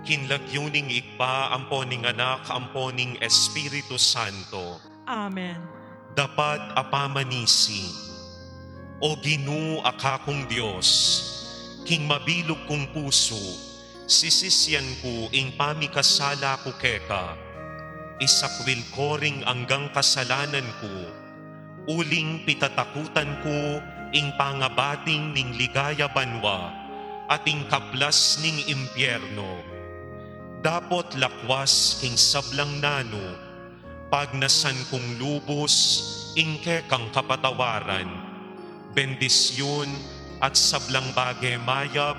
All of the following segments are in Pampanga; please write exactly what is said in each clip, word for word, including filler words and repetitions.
King lagyu ning Ibpa, ampo ning Anak, ampo ning Espiritu Santo. Amen. Dapat a pamanisi. O Ginu, a kakung Dios, king mabilug kung pusu, sisisian ku ing pamikasala ku keka. Isakwil ko ring anggang kasalanan ku, uling pitatakutan ku ing pangabating ning ligaya banua at ing kaplas ning impiernu. Dapot lakwas king sablang nanu, pagnasan kung lubus ing kekang kapatawaran, bendisyun at sablang bage mayap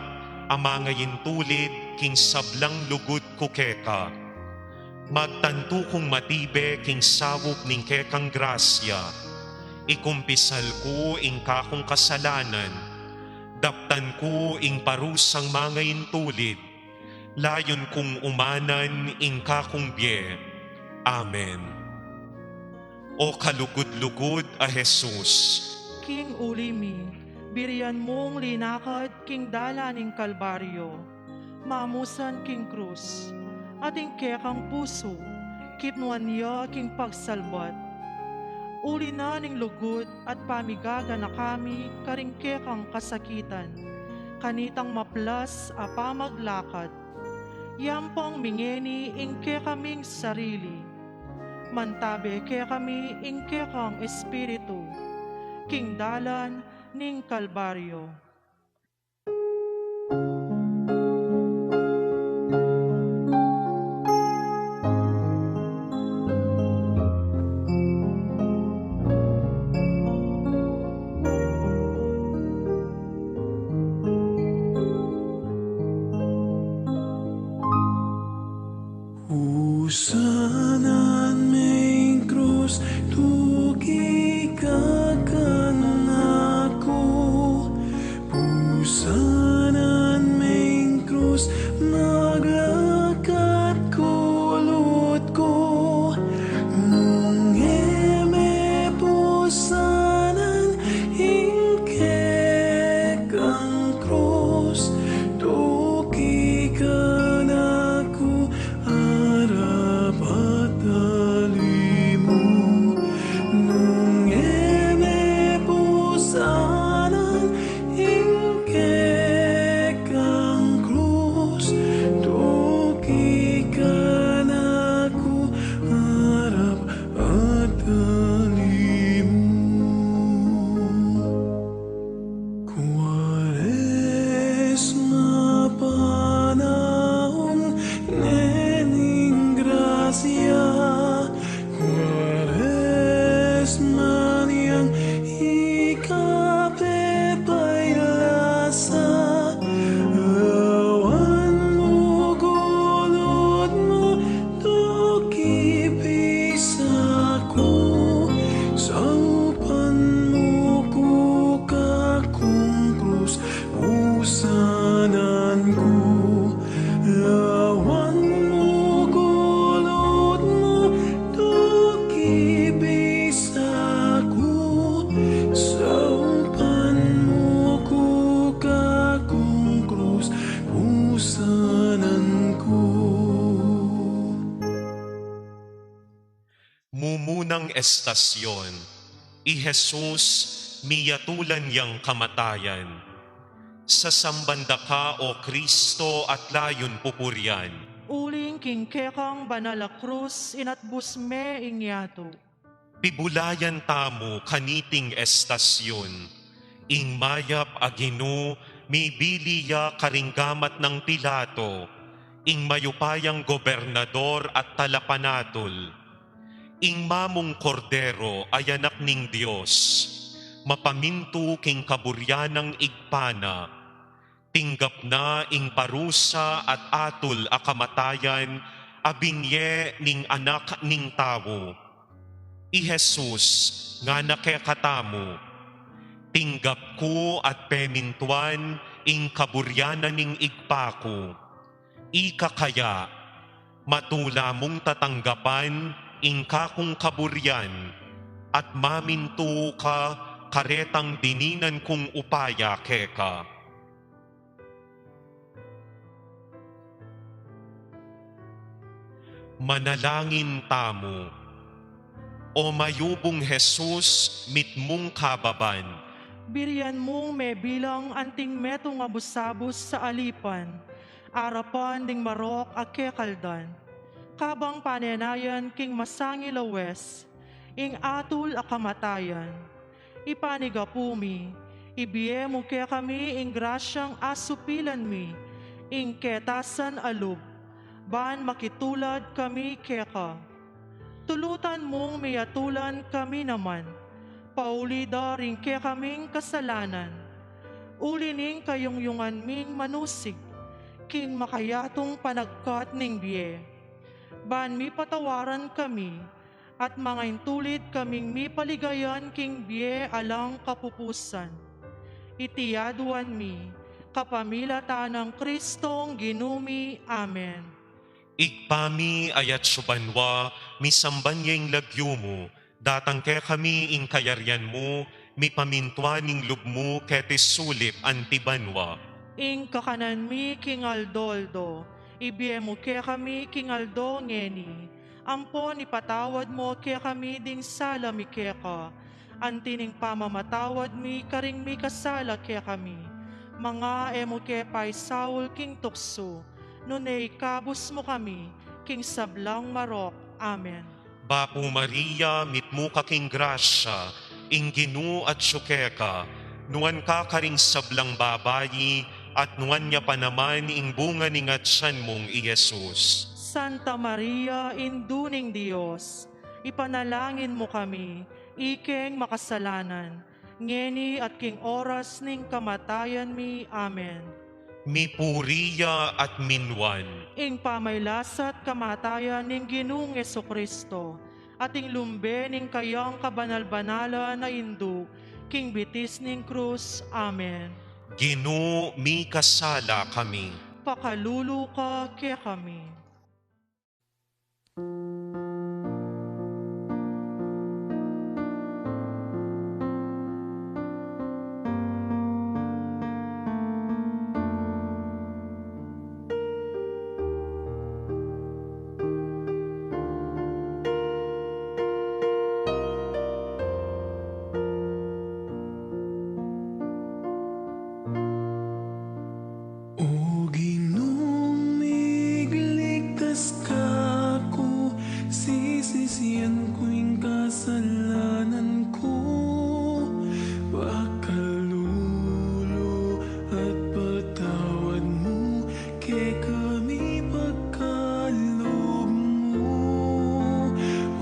a mangaintulid king sablang lugud ku keka. Magtantu kung matibe king saup ning kekang grasya. Ikumpisal ku ing kakung kasalanan, daptan ku ing parusang mangaintulid, layun kung umanan ing kakung bie. Amen. O kalugud-lugud a Jesus. King uli mi, birian mung linakad king dalan ning Kalbaryo, mamusan king krus, at ing kekang pusu, kipnuan ya king pagsalbat. Uli na ning lugud at pamigaganaka mi karing kekang kasakitan, kanitang maplas a pamaglakad. Yampang mingeni ing kekaming sarili, mantabe kekami ing kekang Espiritu, king dalan ning Kalbaryo. Pusanan me ing krus, tuki ka kanaku. Pusanan me ing krus, maglakat ku, lutku. Nung e me pusanan ing kekang krus, tuki kanaku, arap at alimu. Nung e me pusanan ing kekang krus, tuki kanaku, arap at alimu. Kuaresma, panaun ne ning grasya. Kuaresma, yang ikapepayasa. Lawan mu ku, lud mu, tuki bisa ku, saupan mu ku, kakung krus, pusanan ku. Lawan mu ku, lud mu, tuki bisa ku, saupan mu ku, kakung krus, pusanan ku. Mumunang estasyon, i Jesus miyatulan yang kamatayan. Sasamban da ka, O Kristo, at layun pupurian. Uling king kekang banal a krus, inatbus me ing yatu. Pibulayan tamu kaniting estasyon ing mayap a Ginu, mibili ya karing gamat nang Pilato, ing mayupayang gobernador at talapanatul. Ing mamung Kordero a anak ning Dios, mapamintu king kaburyan nang Ibpa na, tinggap na ing parusa at atul a kamatayan a binye ning Anak ning Tau. I Jesus ngana kekatamu, tinggap ku at pemintuan ing kaburyan na ning Ibpa ku. Ika kaya, matula mung tatanggapan ing kakung kaburyan, at mamintu ka karetang dininan kung upaya keka. Manalangin tamu. O mayubung Jesus, mitmung kababan, birian mung mebilang anting metung a busabus sa alipan, arapan ding marok a kekaldan. Kabang panenayan king masangil a wes ing atul a kamatayan, ipanigapu mi, ibie mu kekami ing grasyang asupilan mi ing ketasan a lub, ban makitulad kami keka. Tulutan mung miyatulan kami naman, pauli da ring kekaming kasalanan, uli ning kayungyungan ming manusig king makayatung panagkat ning bie. Ban mipatawaran kami, at mangaintulid kaming mipaligayan king bie alang kapupusan. Iti aduan mi, kapamilatan nang Kristong Ginu mi. Amen. Ibpa mi, atsu ka banua, misamban ya ing lagyu mu, datang kekami ing kayarian mu, mipamintuan ing lub mu keti sulip anti banua. Ing kakanan mi king aldo-aldo, ibie mu kekami king aldo ngeni, ampon ipatawad mu kekami ding sala mi keka, anti ning pamamatawad mi karing mikasala kekami. Manga e mu ke paisaul king tuksu, nune ikabus mu kami king sablang marok. Amen. Bapu Maria, mitmu ka king grasya, ing Ginu atsu keka, nuan ka karing sablang babai, at nuan ya pa naman ing bunga ning atian mung i Jesus. Santa Maria, Indu ning Dios, ipanalangin mu kami, ikeng makasalanan, ngeni at king oras ning kamatayan mi. Amen. Mipuri ya at minuan ing pamailasa't kamatayan ning Ginung Jesucristo, at ing lumbe ning kayang kabanal-banalan a Indu, king bitis ning krus. Amen. Ginu, mikasala kami. Pakalulu ka kekami. O Ginung migligtas kaku, sisisian ku ing kasalanan ku, pakalulu at patawad mu kekami pagkalub mu.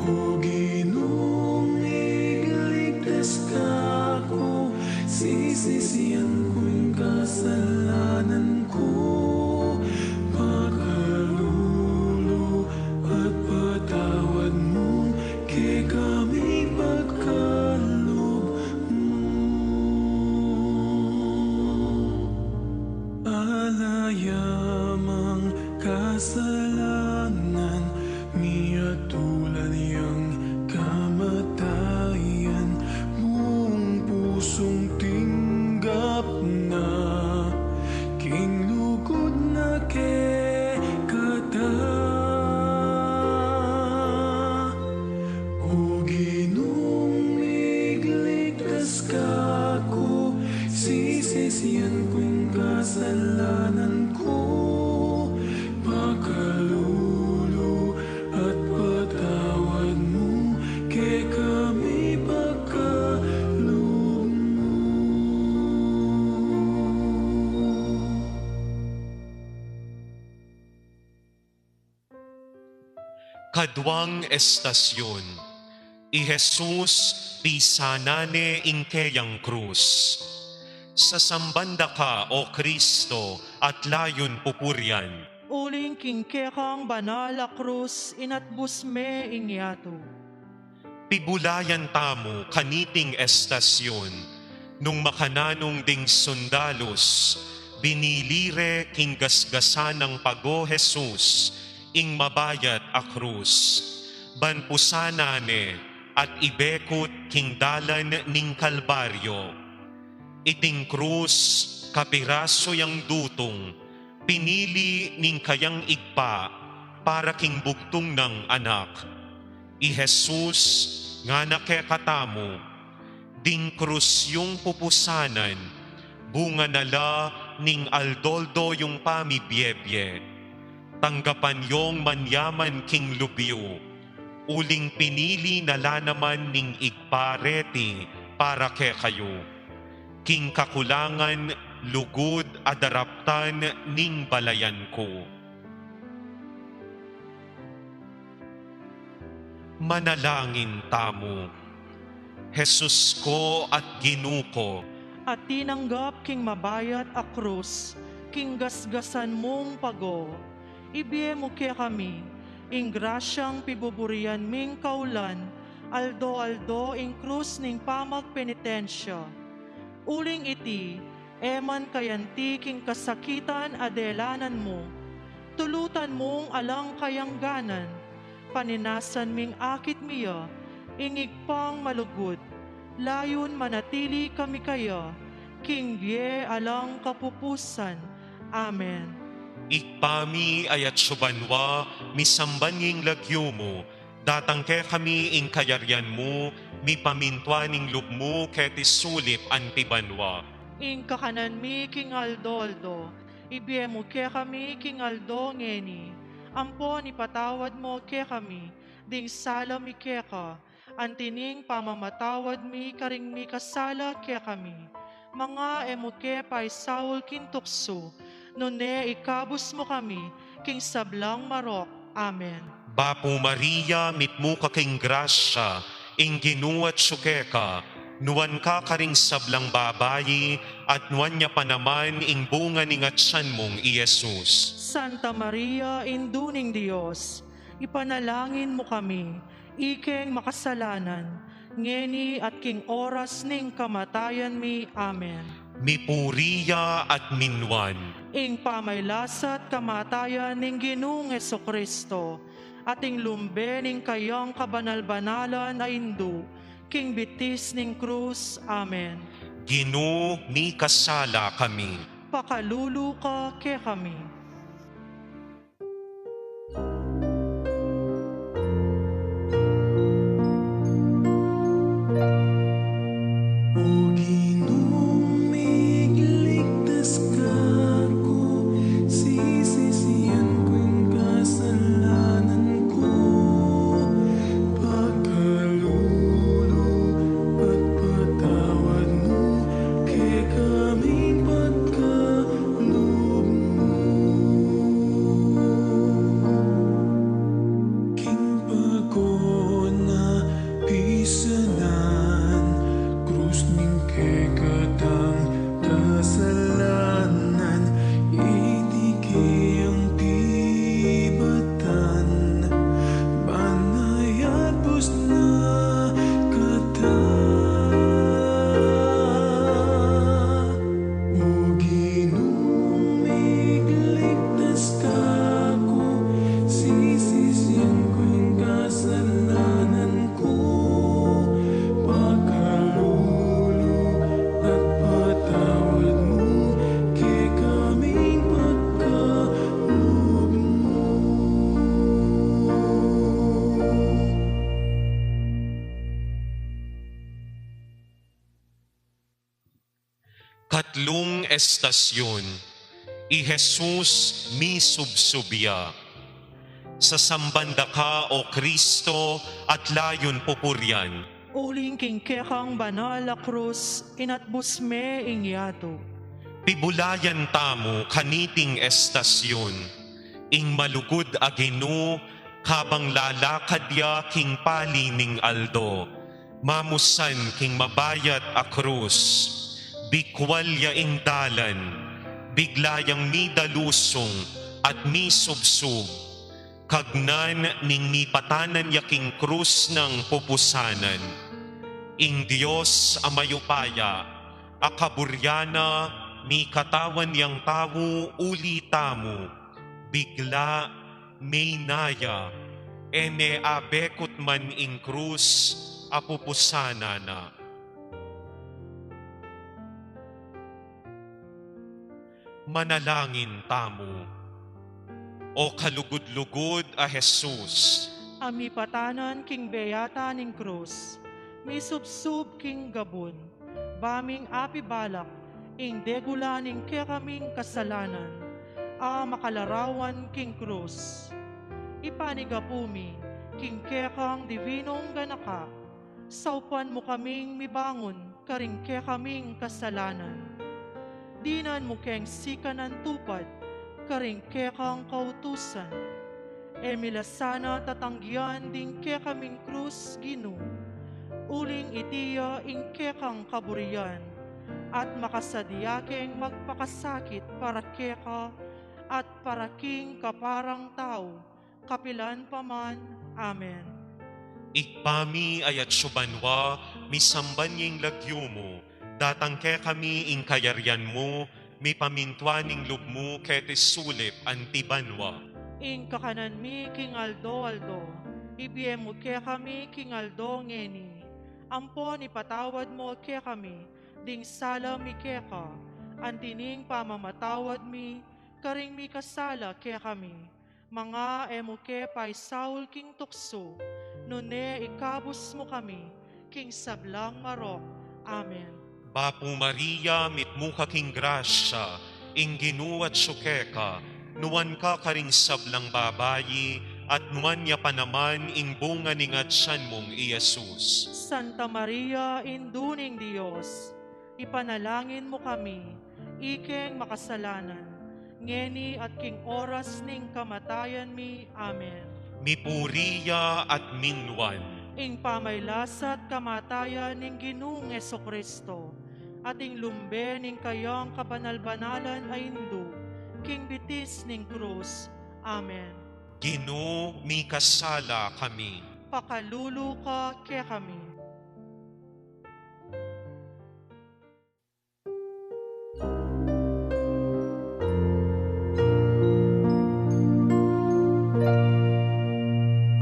O Ginung migligtas kaku, sisisian ku ing kasalanan ku, pakalulu at patawad mu kekami pagkalub mu. Ala ya mang kasalanan, miyatulan yang kamatayan, buung pusung tinggap na king lugud na kekata. O Ginung migligtas kaku, sisisian ku ing kasalanan ku, pakalulu at patawad mu kekami pagkalub mu. Kaduang estasyun, i Jesus pisanan ne ing keyang krus. Sasamban da ka, O Kristo, at layun pupurian. Uling king kekang banal a krus, inatbus me ing yatu. Pibulayan tamu kaniting estasyun, nung makananung ding sundalus, binili re king gasgasan nang pago Jesus ing mabayat a krus, ban pusanan ne at ibekut king dalan ning Kalbaryo. Iting krus, kapirasu yang dutung, pinili ning kayang Ibpa, Para king bugtung nang anak, i Jesus, ngana kekatamu, ding krus yung pupusanan, bunga na la ning aldo-aldo yung pamibiebie. Tanggapan yung manyaman king lub yu, uling pinili na la naman ning Ibpa reti para kekayu. King kakulangan, lugud a daraptan ning balayan ku. Manalangin tamu. Jesus ku at Ginu ku. At tinanggap king mabayat a krus, king gasgasan mung pago, ibie mu kekami ing grasyang pibuburian ming kaulan, aldo-aldo ing krus ning pamagpenitensya. Uling iti, e man kayanti king kasakitan a delanan mu, tulutan mung alang kayangganan, paninasan ming akit mi ya, ing Ibpang malugud, layun manatili kami kaya, king bie alang kapupusan. Amen. Ibpa mi, a atsu banua, misamban ya ing lagyu mu, datang kekami ing kayarian mu, mipamintuan ing lub mu keti sulip anti banua. Ing kakanan mi king aldo-aldo, ibie mu kekami king aldo ngeni, ampon ipatawad mu kekami ding sala mi keka, anti ning pamamatawad mi karing mikasala kekami. Manga e mu ke paisaul king tuksu, nune ikabus mu kami king sablang marok. Amen. Bapu Maria, mitmu ka king grasya, ing Ginu atsu keka, nuan ka karing sablang babai, at nuan ya pa naman ing bunga ning atsan mung i Jesus. Santa Maria, Indu ning Dios, ipanalangin mu kami, ikeng makasalanan, ngeni at king oras ning kamatayan mi. Amen. Mipuri ya at minuan ing pamaylasa't kamatayan ning Ginung Jesucristo, at ing lumbe ning kayang kabanal-banalan a Indu, king bitis ning krus. Amen. Ginu, mikasala kami. Pakalulu ka kekami. O Ginu, migligtas ka ku, sisisian ku ing kasalanan ku, pakalulu, pagpatawad mu kekami ing pagka lub mu. King pago na pisanan, krus ning kekatang kasalanan, iti keyang pibatan, ban mayabus na kata. O Ginu, migligtas ka ku, sisisian ku ing kasalanan ku, pakalulu, at patawad mu kekami ing pagkalub mu. Katlung estasyun, i Jesus misubsub ya. Sasamban da ka, O Kristo, at layun pupurian. Uling king kekang banal a krus, inatbus me ing yatu. Pibulayan tamu kaniting estasyun ing malugud a Ginu, kabang lalakad ya king pali ning aldo, mamusan king mabayat a krus. Bikwal ya ing dalan, bigla yang midalusung at misubsub, kagnan ning mipatanan ya king krus nang pupusanan. Ing Dios a mayupaya, a kaburian na mikatawan yang tau uli tamu, bigla, meyna ya, e ne abekut man ing krus a pupusanan na. Manalangin tamu. O kalugud-lugud a Jesus, a mipatanan king beyata ning krus, misubsub king gabun, ba ming apibalak ing degula ning kekaming kasalanan, a makalarawan king krus. Ipanigapu mi king kekang divinong ganaka, saupan mu kaming mibangun karing kekaming kasalanan. Dinan mu keng sikanan tupad karing kekang kautusan. E mi la sana tatanggian ding kekaming krus, Ginu, uling iti ya ing kekang kaburian, at makasadya keng magpakasakit para keka at para king kaparang tau, kapilan pa man. Amen. Ibpa mi a atsu banua, misamban ya ing lagyu mu, datang kekami ing kayarian mu, mipamintuan ing lub mu keti sulip anti banua. Ing kakanan mi king aldo-aldo, ibie mu kekami king aldo ngeni. Ampon ipatawad mu kekami ding sala mi keka, anti ning pamamatawad mi karing mikasala kekami. Manga e mu ke paisaul king tuksu, nune ikabus mu kami king sablang marok. Amen. Bapu Maria, mitmu ka king grasya, ing Ginu atsu keka, nuan ka karing sablang babai, at nuan ya pa naman ing bunga ning atyan mung i Jesus. Santa Maria, Indu ning Dios, ipanalangin mu kami, ikeng makasalanan, ngeni at king oras ning kamatayan mi. Amen. Mipuri ya at minuan ing pamaylasa't kamatayan ning Ginung Jesucristo, at ing lumbe ning kayang kabanal-banalan a Indu, king bitis ning krus. Amen. Ginu, mikasala kami. Pakalulu ka kekami.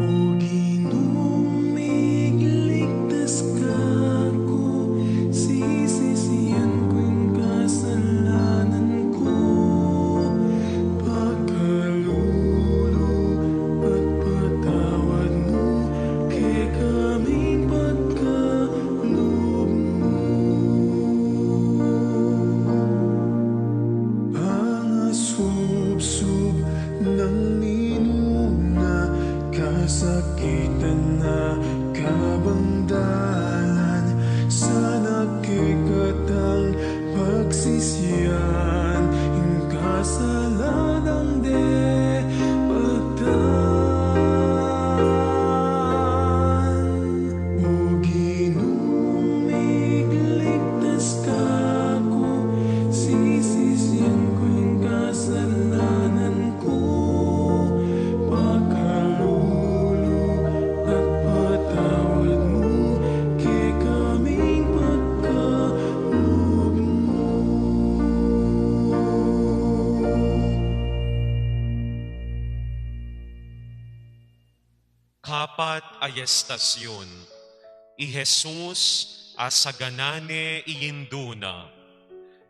O Ginung migligtas kaku, sisisian ku ing kasalanan ku, pakalulu at patawad mu kekami ing pagkalub mu. Pangasubsub nang minuna, kasakitan a kabang dalan, sana kekatang pagsisian ing kasalanan depatan. O Ginung migligtas kaku, sisisian ku ing kasalanan ku, pakalulu at patawad mu kekami ing pagkalub mu. Kapat a estasyun, i Jesus asagana ne ing Indu na.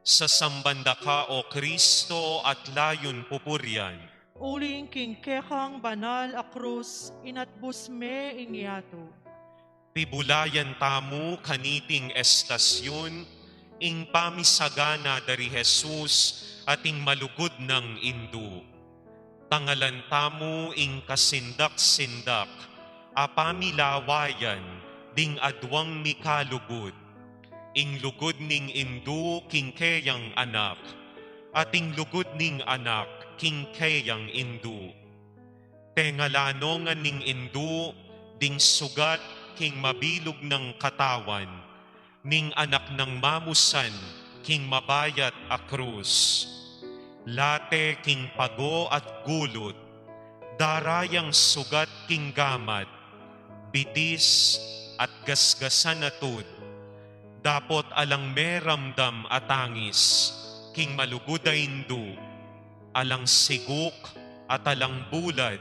Sasamban da ka, O Kristo, at layun pupurian. Uling king kekang banal a krus, inatbus me ing yatu. Pibulayan tamu kaniting estasyun ing pamisagana da ri Jesus at ing malugud nang Indu. Tangalan tamu ing kasindak-sindak a pamilawayan ding aduang mikalugud, ing lugud ning Indu king keyang anak, at ing lugud ning anak king keyang Indu. Tengalan no ngan ning Indu ding sugat king mabilug nang katawan, ning anak nang mamusan king mabayat a krus. Late king pago at gulut, dara yang sugat king gamat, bitis at gasgasan a tud, dapot alang meramdam a tangis king malugud a Indu, alang siguk at alang bulad,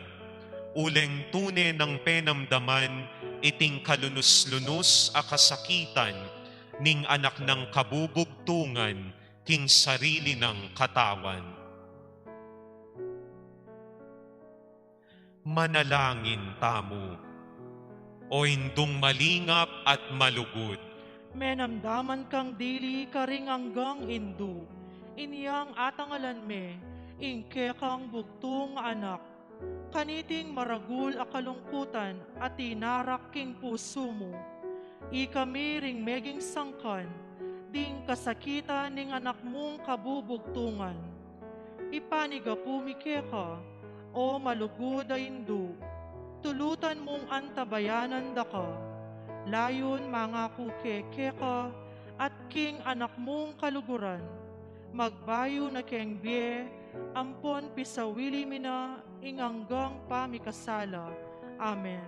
uling tune nang penamdaman iting kalunus-lunus a kasakitan ning anak nang kabubugtungan king sarili nang katawan. Manalangin tamu. O Indung malingap at malugud, menamdaman kang dili karing anggang indu, inyang atangalan me ing kekang bugtung anak. Kaniting maragul a kalungkutan a tinarak king pusu mu, ikami ring meging sangkan ding kasakitan ning anak mung kabubugtungan. Ipanigapu mi keka, o malugud a indu, tulutan mung antabayanan daka. Layun mangaku ke keka at king anak mung kaluguran, magbayu na keng bie, ampon pisawili mi na ing anggang pamikasala. Amen.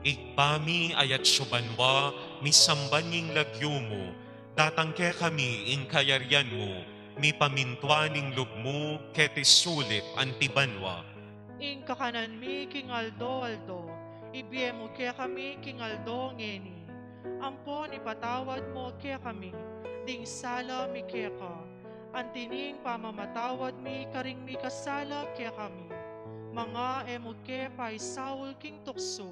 Ibpa mi, a atsu banua, misamban ing lagyu mu, datang kekami ing kayarian mu, mipamintuan ing lub mu keti sulip anti banua. Ing kakanan mi king aldo-aldo, ibie mu kekami king aldo ngeni. Ampon ipatawad mu kekami ding sala mi keka, anti ning pamamatawad mi karing mikasala kekami. Manga e mu ke paisaul king tuksu,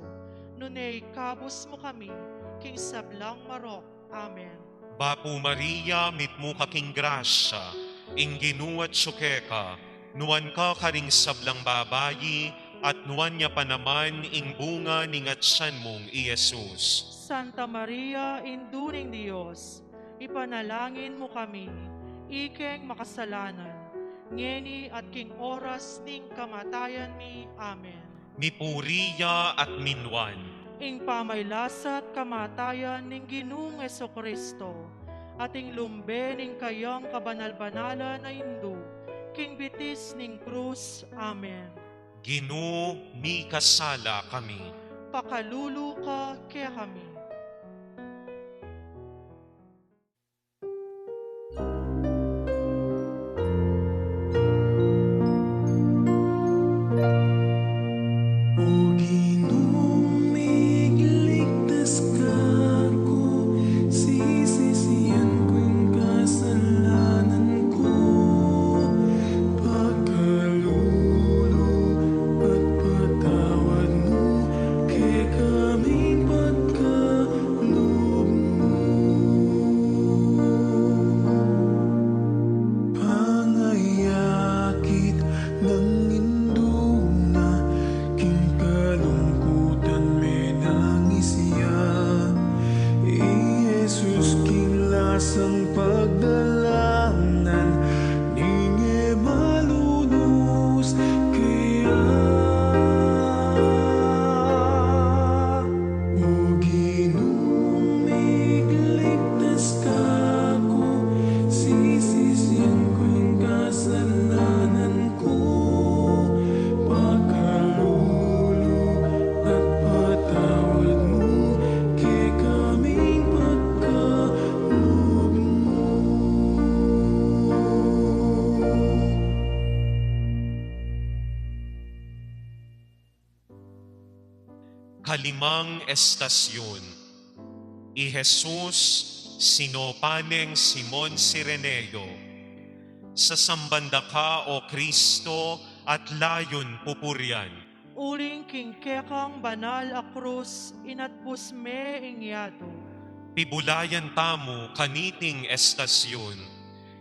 nune ikabus mu kami king sablang marok. Amen. Bapu Maria, mitmu ka king grasya, ing Ginu atsu keka, nuan ka karing sablang babai, at nuan ya pa naman ing bunga ning atsan mung i Jesus. Santa Maria, Indu ning Dios, ipanalangin mu kami, ikeng makasalanan, ngeni at king oras ning kamatayan mi. Amen. Mipuri ya at minuan ing pamailasa't kamatayan ning Ginung Jesucristo, at ing lumbe ning kayang kabanal-banalan a Indu, king bitis ning krus. Amen. Ginu, mikasala kami. Pakalulu ka kekami. O Ginu, migligtas ka ku, sisisian ku ing kasalanan ku, pakalulu at patawad mu kekami ing pagka lub mu. Pangayakit nang indu na, king kalungkutan menangis ya, i Jesus king lasang pagdalanan, ning e malunus keya. O Ginu, migligtas ka ku, sisisian ku ing kasalanan ku, pakalulu at patawad mu kekami ing pagka lub mu. Kalimang estasyun, i Jesus sinopa neng Simon Cireneo. Sasamban da ka, O Kristo, at layun pupurian. Uling king kekang banal a krus, inatbus me ing yatu. Pibulayan tamu kaniting estasyun,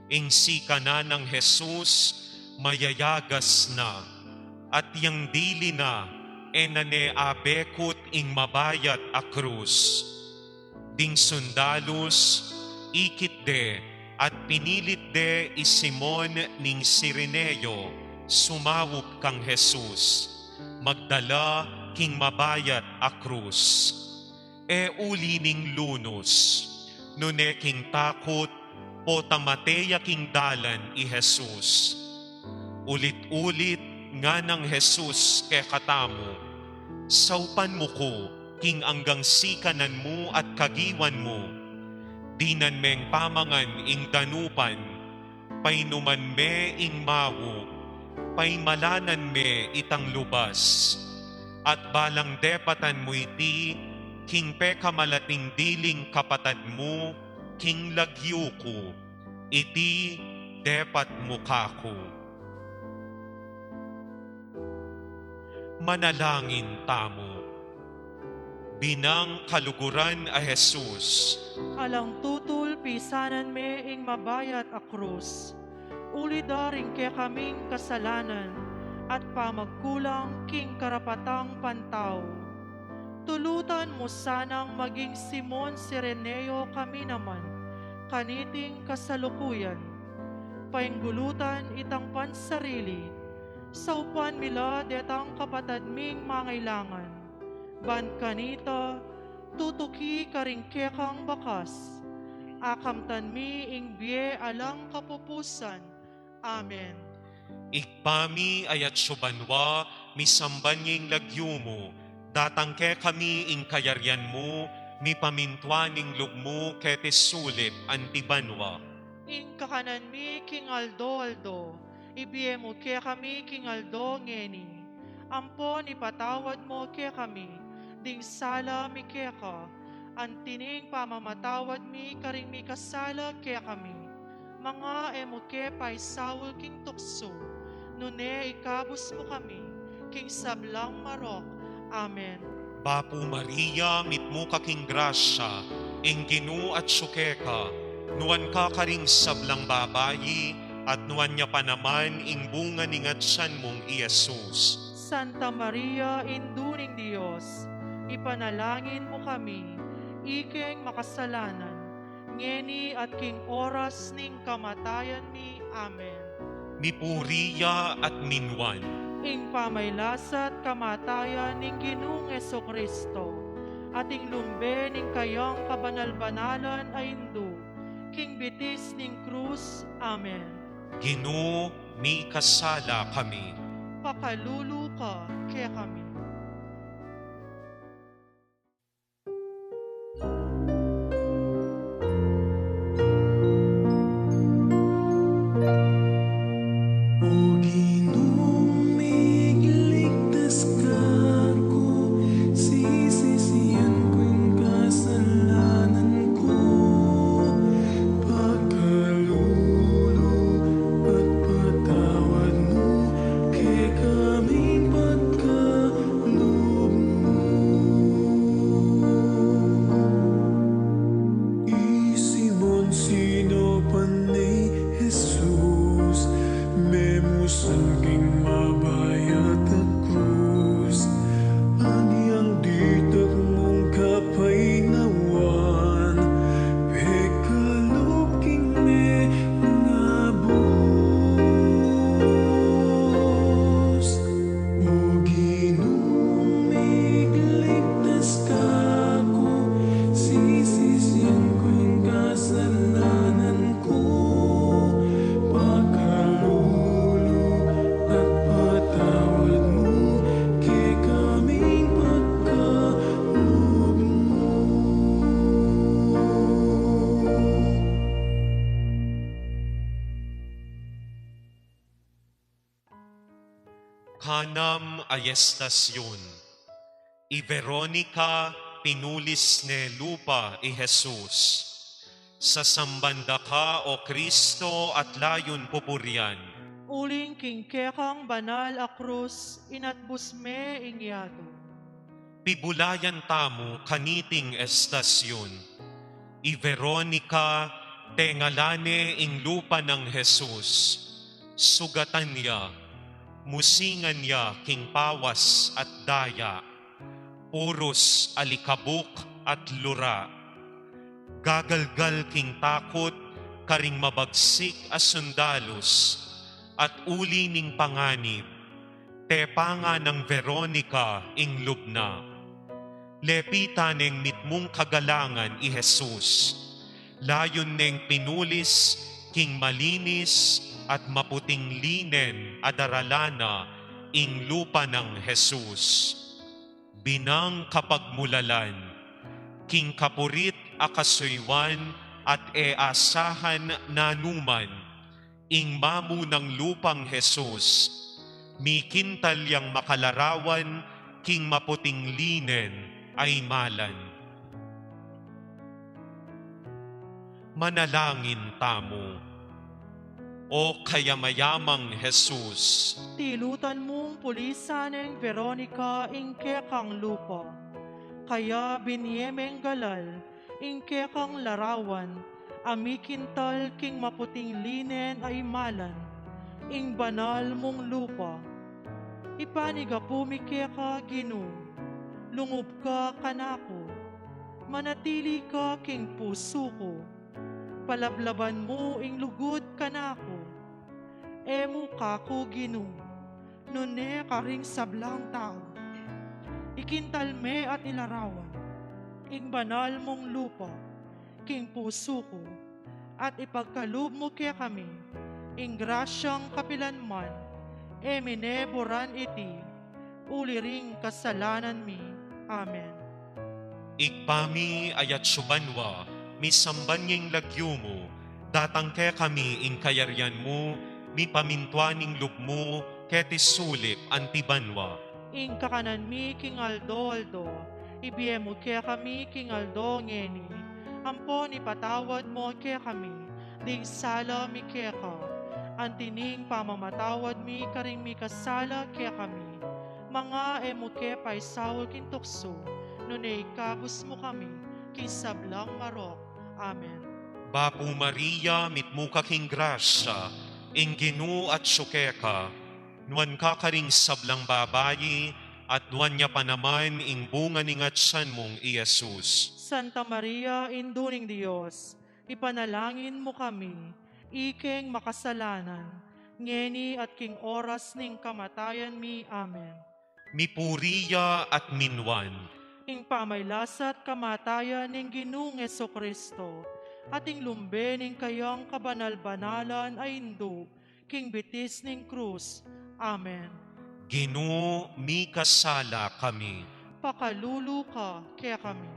ing sikanan nang Jesus mayayagas na, at yang dili na, e na ne abekut ing mabayat a krus. Ding sundalus, ikit de, at pinilit de i Simon ning Cireneo sumaup kang Jesus, magdala king mabayat a krus. E uli ning lunus, nune king takut, pota mate ya king dalan i Jesus. Ulit-ulit nganang Jesus kekatamu, saupan mu ku king anggang sikanan mu at kagiwan mu. Dinan meng pamangan ing danupan, painuman me ing mawu, paimalanan me itang lubas, at balang depatan mu iti king pekamalating diling kapatad mu king lagyu ku, iti depat mu kaku. Manalangin tamu. Binang kaluguran a Jesus. Alang tutul pisanan me ing mabayat a krus, uli da ring kekaming kasalanan at pamagkulang king karapatang pantau. Tulutan mu sanang maging Simon Cireneo kami naman kaniting kasalukuyan. Painggulutan itang pansarili, saupan mi la detang kapatad ming mangailangan. Ban kanita, tutuki karing kekang bakas, akamtan mi ing bie alang kapupusan. Amen. Ibpa mi, atsu ka banua, misamban ya ing lagyu mu, datang kekami ing kayarian mu, mipamintuan ing lub mu keti sulip anti banua. Ing kakanan mi king aldo-aldo, ibie mu kekami king aldo ngeni. Ampon ipatawad mu kekami ding sala mi keka, anti ning pamamatawad mi karing mikasala kekami. Manga e mu ke paisaul king tuksu, nune ikabus mu kami king sablang marok. Amen. Bapu Maria, mitmu ka king grasya, ing Ginu atsu keka, nuan ka karing sablang babai, at nuan ya pa naman ing bunga ning atsan mung i Jesus. Santa Maria, Indu ning Dios, ipanalangin mu kami, ikeng makasalanan, ngeni at king oras ning kamatayan mi. Amen. Mipuri ya at minuan ing pamailasa't kamatayan ning Ginung Jesucristo, at ing lumbe ning kayang kabanal-banalan a Indu, king bitis ning krus. Amen. Ginu, mikasala kami. Pakalulu ka kekami. O Ginu, migligtas ka ku, sisisian ku ing kasalanan ku, pakalulu at patawad mu kekami ing pagkalub mu. I Simon sinaupan ne i Jesus, memusan king mabayat a krus, anyang ditak mung kapaynawan, pekalub king mengabus. O Ginu, migligtas ka ku, sisisian ku ing kasalanan ku, pakalulu at patawad mu kekami ing pagkalub mu. Kanam a estasyun, i Veronica pinulis ne lupa i Jesus. Sasamban da ka, O Kristo, at layun pupurian. Uling king kekang banal a krus, inatbus me ing yatu. Pibulayan tamu kaniting estasyun. I Veronica, tengalan ne ing lupa nang Jesus. Sugatan ya, musingan ya king pawas at daya, purus alikabuk at lura. Gagalgal king takut karing mabagsik a sundalus, at uli ning panganib, tepanga nang Veronica ing lub na. Lepitan neng mitmung kagalangan i Jesus. Layun neng pinulis king malinis at maputing linen a darala na ing lupa nang Jesus. Binang kapagmulalan, king kapurit a kasuyuan at e asahan nanuman, ing mamu nang lupang Jesus, mikintal yang makalarawan king maputing linen a imalan. Manalangin tamu. O kayamayamang Jesus. Tilutan mung pulisan neng Veronica ing kekang lupa. Kaya binie meng galal ing kekang larawan a mikintal king maputing linen a imalan, ing banal mung lupa. Ipanigapu mi keka, Ginu, lungub ka kanaku, manatili ka king pusu ku. Palablaban mu ing lugud kanaku. E mu kaku, Ginu, nune karing sablang tau. Ikintal me at ilarawan ing banal mung lupa king pusu ku, at ipagkalub mu kekami ing grasyang kapilan man e mi ne buran iti, uli ring kasalanan mi. Amen. Ibpa mi, a atsu banua, misamban ya ing lagyu mu, datang kekami ing kayarian mu, mipamintuan ing lub mu keti sulip anti banua. Ing kakanan mi king aldo-aldo ibie mu kekami king aldo ngeni, ampon ipatawad mu kekami ding sala mi keka, anti ning pamamatawad mi karing mikasala kekami. Manga e mu ke paisaul king tuksu, nune ikabus mu kami king sablang marok. Amen. Bapu Maria, mitmu ka king grasya, ing Ginu atsu keka, nuan ka karing sablang babai, at nuan ya pa naman ing bunga ning atsan mung i Jesus. Santa Maria, Indu ning Dios, ipanalangin mu kami, ikeng makasalanan, ngeni at king oras ning kamatayan mi. Amen. Mipuri ya at minuan ing pamailasa't kamatayan ning Ginung Jesucristo, at ing lumbe ning kayang kabanal-banalan a Indu, king bitis ning krus. Amen. Ginu, mikasala kami. Pakalulu ka kekami.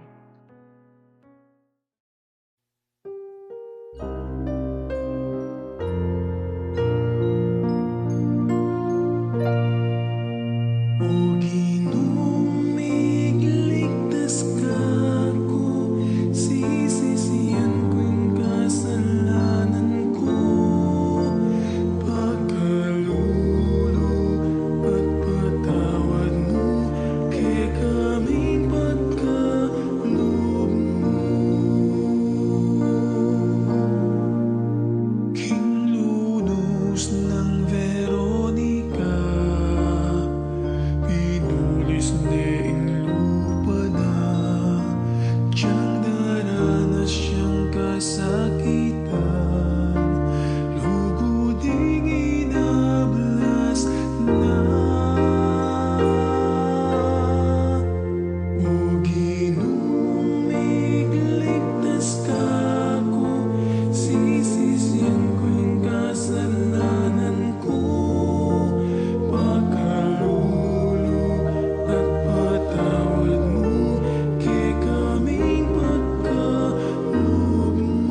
O Ginu, migligtas ka ku, sisisian ku ing kasalanan ku, pakalulu at patawad mu kekami ing pagkalub mu. King lunus nang Veronica, pinulis ne ing lupa na, dyang daranas yang kasakitan, lugud ding inablas na. O Ginu, migligtas ka ku, sisisian ku ing kasalanan ku, pakalulu at patawad mu kekami ing pagkalub mu.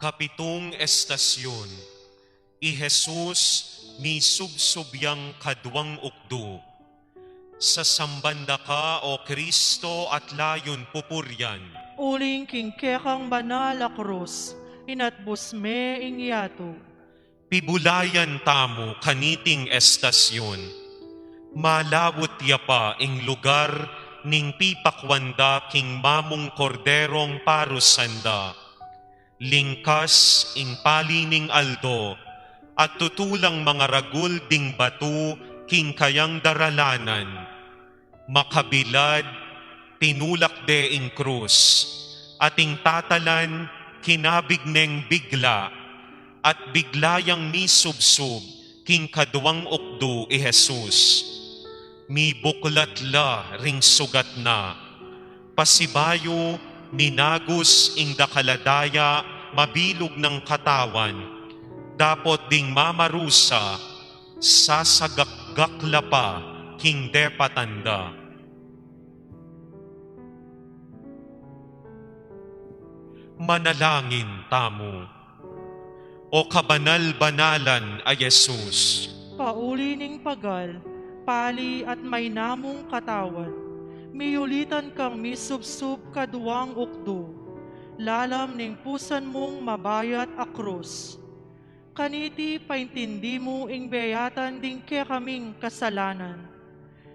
Kapitung estasyun, i Jesus misubsub yang kaduang ukdu. Sasamban da ka, O Kristo, at layun pupurian. Uling king kekang banal a krus, inatbus me ing yatu. Pibulayan tamu kaniting estasyun. Malawut ya pa ing lugar ning pipakuan da king mamung korderong parusan da. Lingkas ing pali ning aldo, at tutulang mangaragul ding batu king kayang daralanan. Makabilad, tinulak de ing krus, at ing tatalan kinabig neng bigla, at bigla yang misubsub king kaduang ukdu i Jesus. Mibuklat la ring sugat na. Pasibayu, minagus ing dakal a daya mabilug nang katawan, dapot ding mamarusa, sasagakgak la pa king depatan da. Manalangin tamu. O kabanal-banalan a Jesus, pauli ning pagal, Pali at mainamu mung katawan, miyulitan kang misubsub kaduang ukdu, lalam ning pusan mung mabayat a krus. Kaniti paintindi mu ing beyatan ding kekaming kasalanan.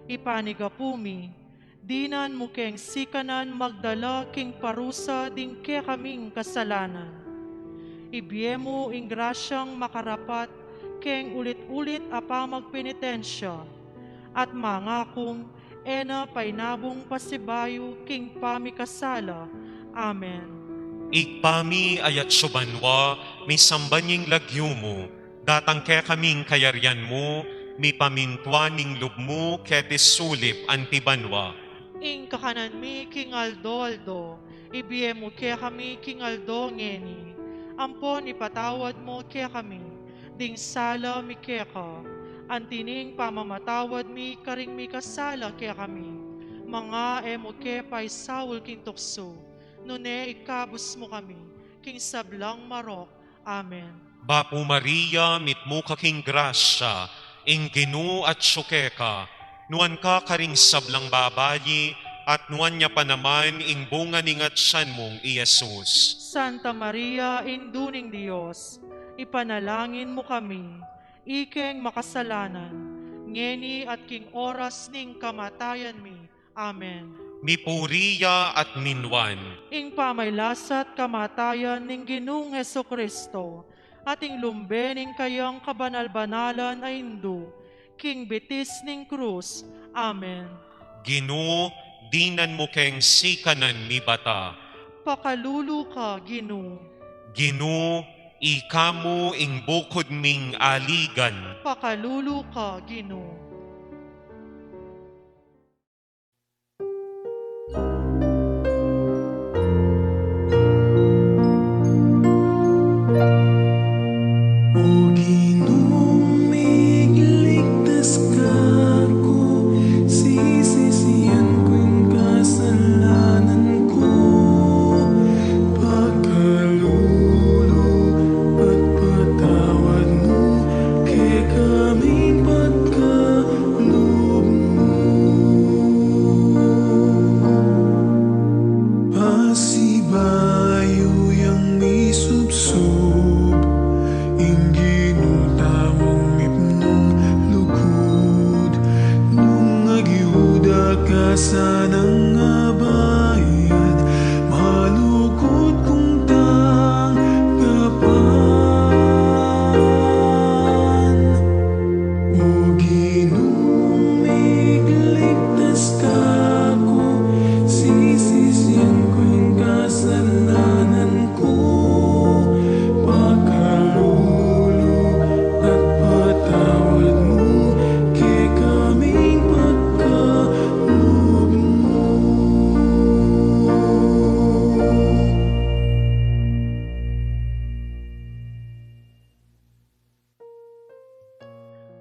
Ipanigapu mi, dinan mu keng sikanan magdala king parusa ding kekaming kasalanan. Ibie mu ing grasyang makarapat keng ulit-ulit a pamagpenitensya, at mangakung e na painabung pasibayu king pamikasala. Amen. Ibpa mi, a atsu banua, misamban ya ing lagyu mu, datang kekami ing kayarian mu, mipamintuan ing lub mu keti sulip anti banua. Ing kakanan mi king aldo-aldo, ibie mu kekami king aldo ngeni. Ampon ipatawad mu kekami ding sala mi keka, anti ning pamamatawad mi karing mikasala kekami. Manga e mu ke paisaul king tuksu, nune ikabus mu kami king sablang marok. Amen. Bapu Maria, mitmu ka king grasya, ing Ginu atsu keka, nuan ka karing sablang babai, at nuan ya pa naman ing bunga ning atian mung i Jesus. Santa Maria, Indu ning Dios, ipanalangin mu kami, ikeng makasalanan, ngeni at king oras ning kamatayan mi. Amen. Mipuri ya at minuan. Ing pamaglasat kamatayan ning Ginung Jesucristo, at ing lumbe ning kayang kabanal-banalan a Indu, king bitis ning krus. Amen. Ginu, dinan mu keng sikanan mibata. Pakalulu ka, Ginu. Ginu, ika mu ing bukud ming aligan. Pakalulu ka, Ginu. O Ginung migligtas kaku, sisisian ku ing kasalanan ku, pakalulu at patawad mu kekami ing pagkalub mu. Pasibayu yang misubsub, ing Ginu tamung mipnung lugud, nung agyuda ka sanang abayad, malugud kung tanggapan. O Ginung migligtas kaku, sisisian ku ing kasalanan ku, pakalulu at patawad mu kekami ing pagkalub mu.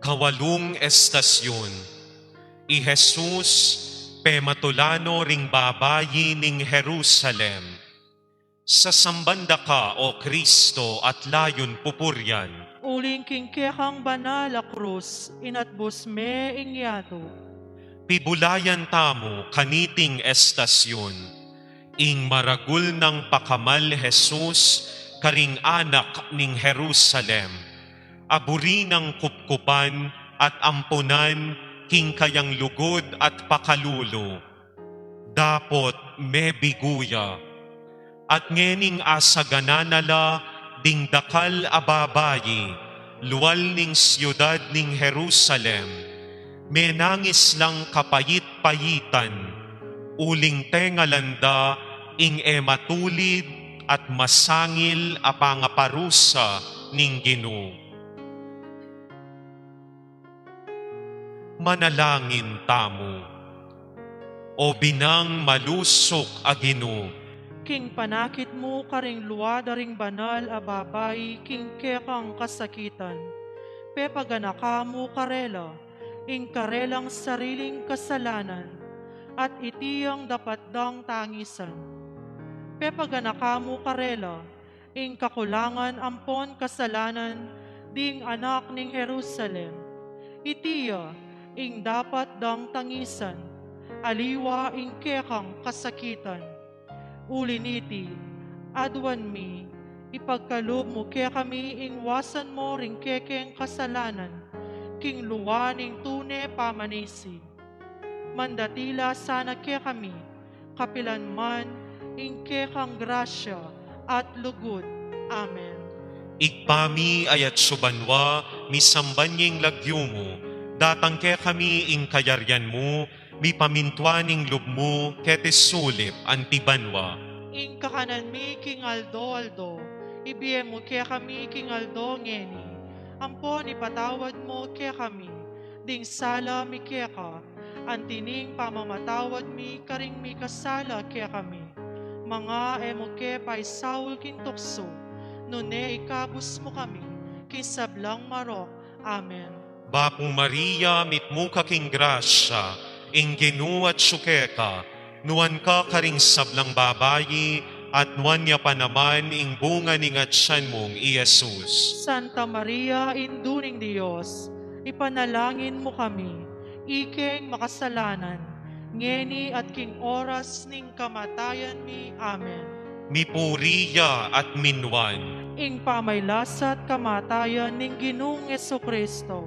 Kawalung estasyun. I Jesus pematula no ring babai ning Jerusalem. Sasamban da ka, O Kristo, at layun pupurian. Uling king kekang banal a krus, inatbus me ing yatu. Pibulayan tamu kaniting estasyun ing maragul nang pakamal Jesus karing anak ning Jerusalem, a buri nang kupkupan at ampunan king kayang lugud at pakalulu, dapot mebigu ya. At ngening asaganan na la ding dakal a babai lual ning siudad ning Jerusalem, menangis lang kapait-paitan, uling tengalan da ing e matulid at masangil a pangaparusa ning Ginu. Manalangin tamu. O binang malusuk a Ginu, king panakit mu karing lua da ring banal a babai king kekang kasakitan, pepaganaka mu karela ing karelang sariling kasalanan, at iti yang dapat dang tangisan. Pepaganaka mu karela ing kakulangan ampon kasalanan ding anak ning Jerusalem. Iti ya, ing dapat dang tangisan, aliwa ing kekang kasakitan. Uli niti, aduan mi, ipagkalub mu kekami ing wasan mu ring kekeng kasalanan, king lua ning tune pamanisi. Mandatila sana kekami, kapilan man, ing kekang grasya at lugud. Amen. Ibpa mi, atsu ka banua, misamban ya ing lagyu mu, datang kekami ing kayarian mu, mipamintuan ing lub mu, keti sulip anti banua. Ing kakanan mi king aldo-aldo, ibie mu kekami king aldo ngeni, ampon ipatawad mu kekami ding sala mi keka, anti ning pamamatawad mi karing mikasala kekami. Manga e mu ke paisaul king tuksu, nune ikabus mu kami king sablang marok. Amen. Bapu Maria, mitmu ka king grasya, ing Ginu atsu keka, nuan ka karing sablang babai, at nuan ya pa naman ing bunga ning atian mung i Jesus. Santa Maria, Indu ning Dios, ipanalangin mu kami, ikeng makasalanan, ngeni at king oras ning kamatayan mi. Amen. Mipuri ya at minuan ing pamaglasat kamatayan ning Ginung Jesucristo,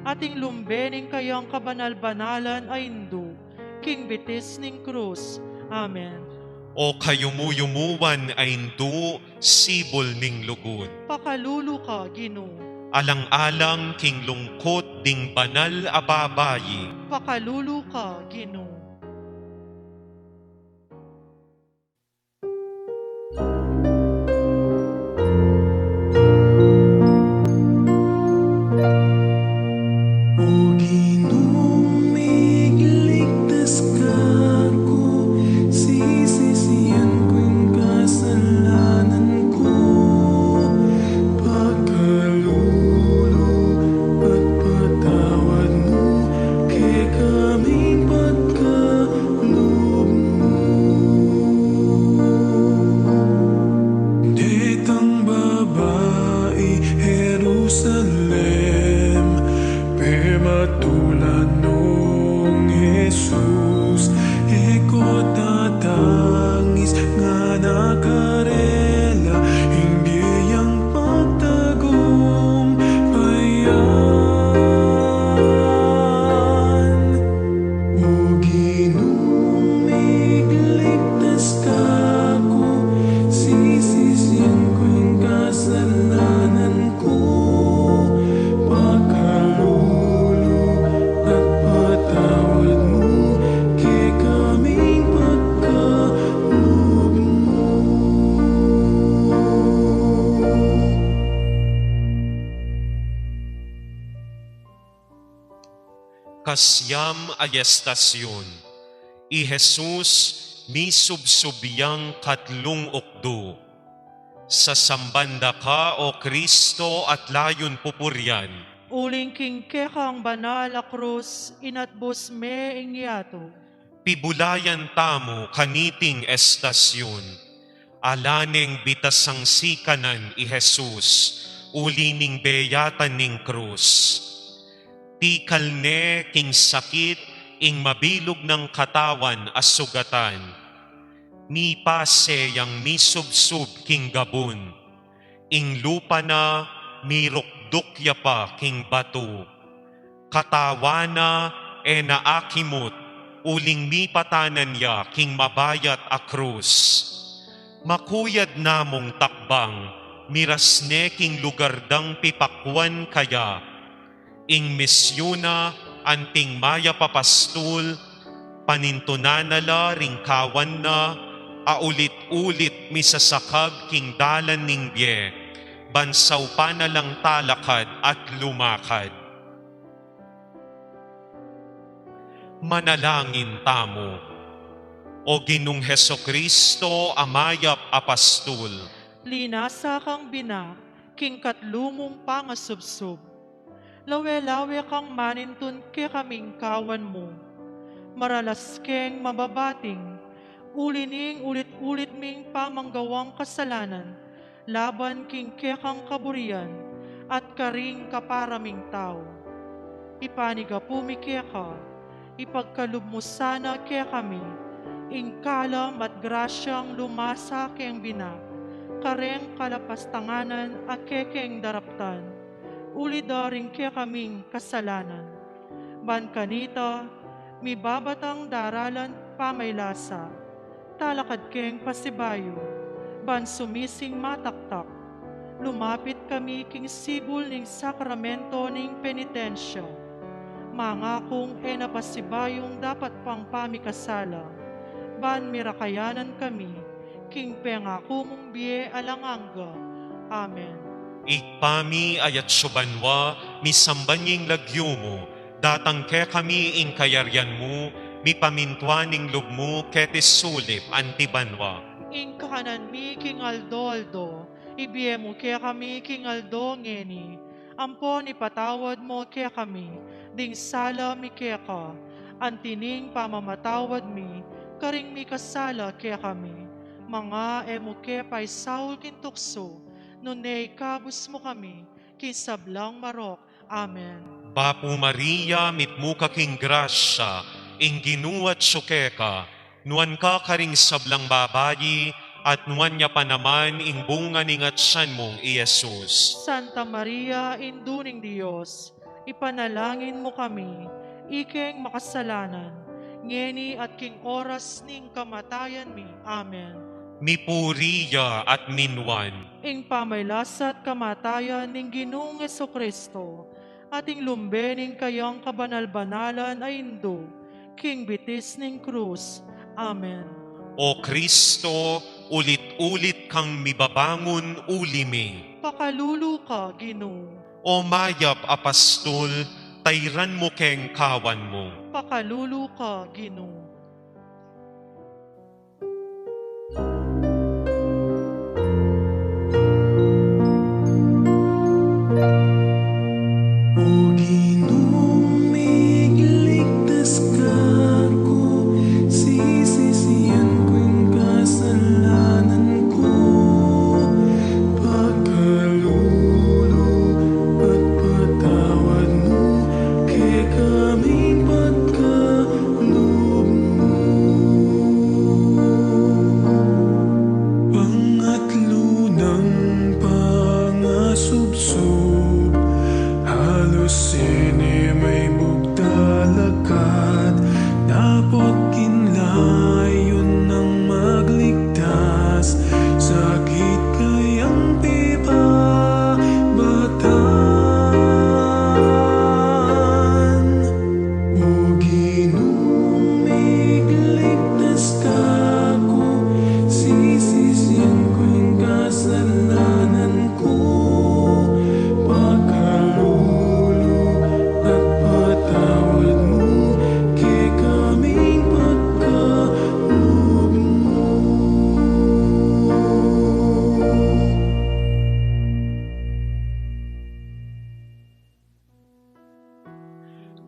at ing lumbe ning kayang kabanal-banalan a Indu, king bitis ning krus. Amen. O kayumu-yumuan a Indu, sibul ning lugud, pakalulu ka, Ginu. Alang-alang king lungkut ding banal a babai, pakalulu ka, Ginu. O Ginu, migligtas ka ku, sisisian ku ing kasalanan ku, pakalulu at patawad mu kekami ing pagkalub mu. Detang babai Jerusalem, pematulan nong Jesus, e ko tatangis ngana karela, ing bie yang pagtagumpayan. O Ginu, migligtas ka ku, sisisian ku ing kasalanan ku, pakalulu at patawad mu kekami ing pagkalub mu. Kasiam a estasyun. I Jesus misubsub yang katlung ukdu. Sasamban da ka, O Kristo, at layun pupurian. Uling king kekang banal a krus, inatbus me ing yatu. Pibulayan tamu kaniting estasyun. Ala neng bitasang sikanan i Jesus, uli ning beyatan ning krus. Tikal ne king sakit ing mabilug nang katawan a sugatan. Mipase yang misubsub king gabun. Ing lupa na mirukduk ya pa king batu. Katawan na e na akimut, uling mipatanan ya king mabayat a krus. Makuyad namung takbang, miras ne king lugar dang pipakuan kaya. Ing misyun na anting mayap a pastul, panintunan na la ring kawan na, a ulit-ulit misasakab king dalan ning bie, ban saupan na lang talakad at lumakad. Manalangin tamu. O Ginung Jesucristo, a mayap a pastul. Linasa kang bina king katlu mung pangasubsub. Lawe-lawe kang manintun kekaming kawan mu. Maralas keng mababating, uli ning ulit-ulit ming pamanggawang kasalanan, laban king kekang kaburian, at karing kapara ming tau. Ipanigapu mi keka, ipagkalub mu sana kekami ing kalam at grasyang lumasa keng bina, kareng kalapastanganan a kekeng daraptan, uli da ring kekaming kasalanan. Ban kanita, mibabatang daralan pamaylasa, talakad keng pasibayu, ban sumising mataktak, lumapit kami king sibul ning sakramento ning penitensya. Mangakung e na pasibayung dapat pang pamikasala, ban mirakayanan kami king pengaku mung bie alang angga. Amen. Ibpa mi, atsu ka banua, misamban ya ing lagyu mu, datang kekami ing kayarian mu, mipamintuan ing lub mu keti sulip anti banua. Ing kakanan mi king aldo-aldo, ibie mu kekami king aldo ngeni, ampon ipatawad mu kekami ding sala mi keka, anti ning pamamatawad mi karing mikasala kekami. Manga e mu ke paisaul king tuksu, nune ikabus mu kami king sablang marok. Amen. Bapu Maria, mitmu ka king grasya, ing Ginu atsu keka, nuan ka karing sablang babai, at nuan ya pa naman ing bunga ning atsan mung i Jesus. Santa Maria, Indu ning Dios, ipanalangin mu kami, ikeng makasalanan, ngeni at king oras ning kamatayan mi. Amen. Mipuri ya at minuan ing pamaylasa't kamatayan ning Ginung Jesucristo, at ing lumbe ning kayang kabanal-banalan a Indu, king bitis ning krus. Amen. O Kristo, ulit-ulit kang mibabangun uli mi. Pakalulu ka, Ginu. O mayap a pastul, tairan mu keng kawan mu. Pakalulu ka, Ginu. O Ginu, migligtas ka ku, sisisian ku ing kasalanan ku, pakalulu at patawad mu kekami ing pagka lub mu. Pangatlu nang pangasubsob, halus ini may bugtalakat, dapot kinlayun nang magligtas, sakit kayang pibabatan. O Ginu, migligtas ka ku, sisisian ku ing kasalanan ku, pakalulu at patawad mu kekami ing pagka lub mu.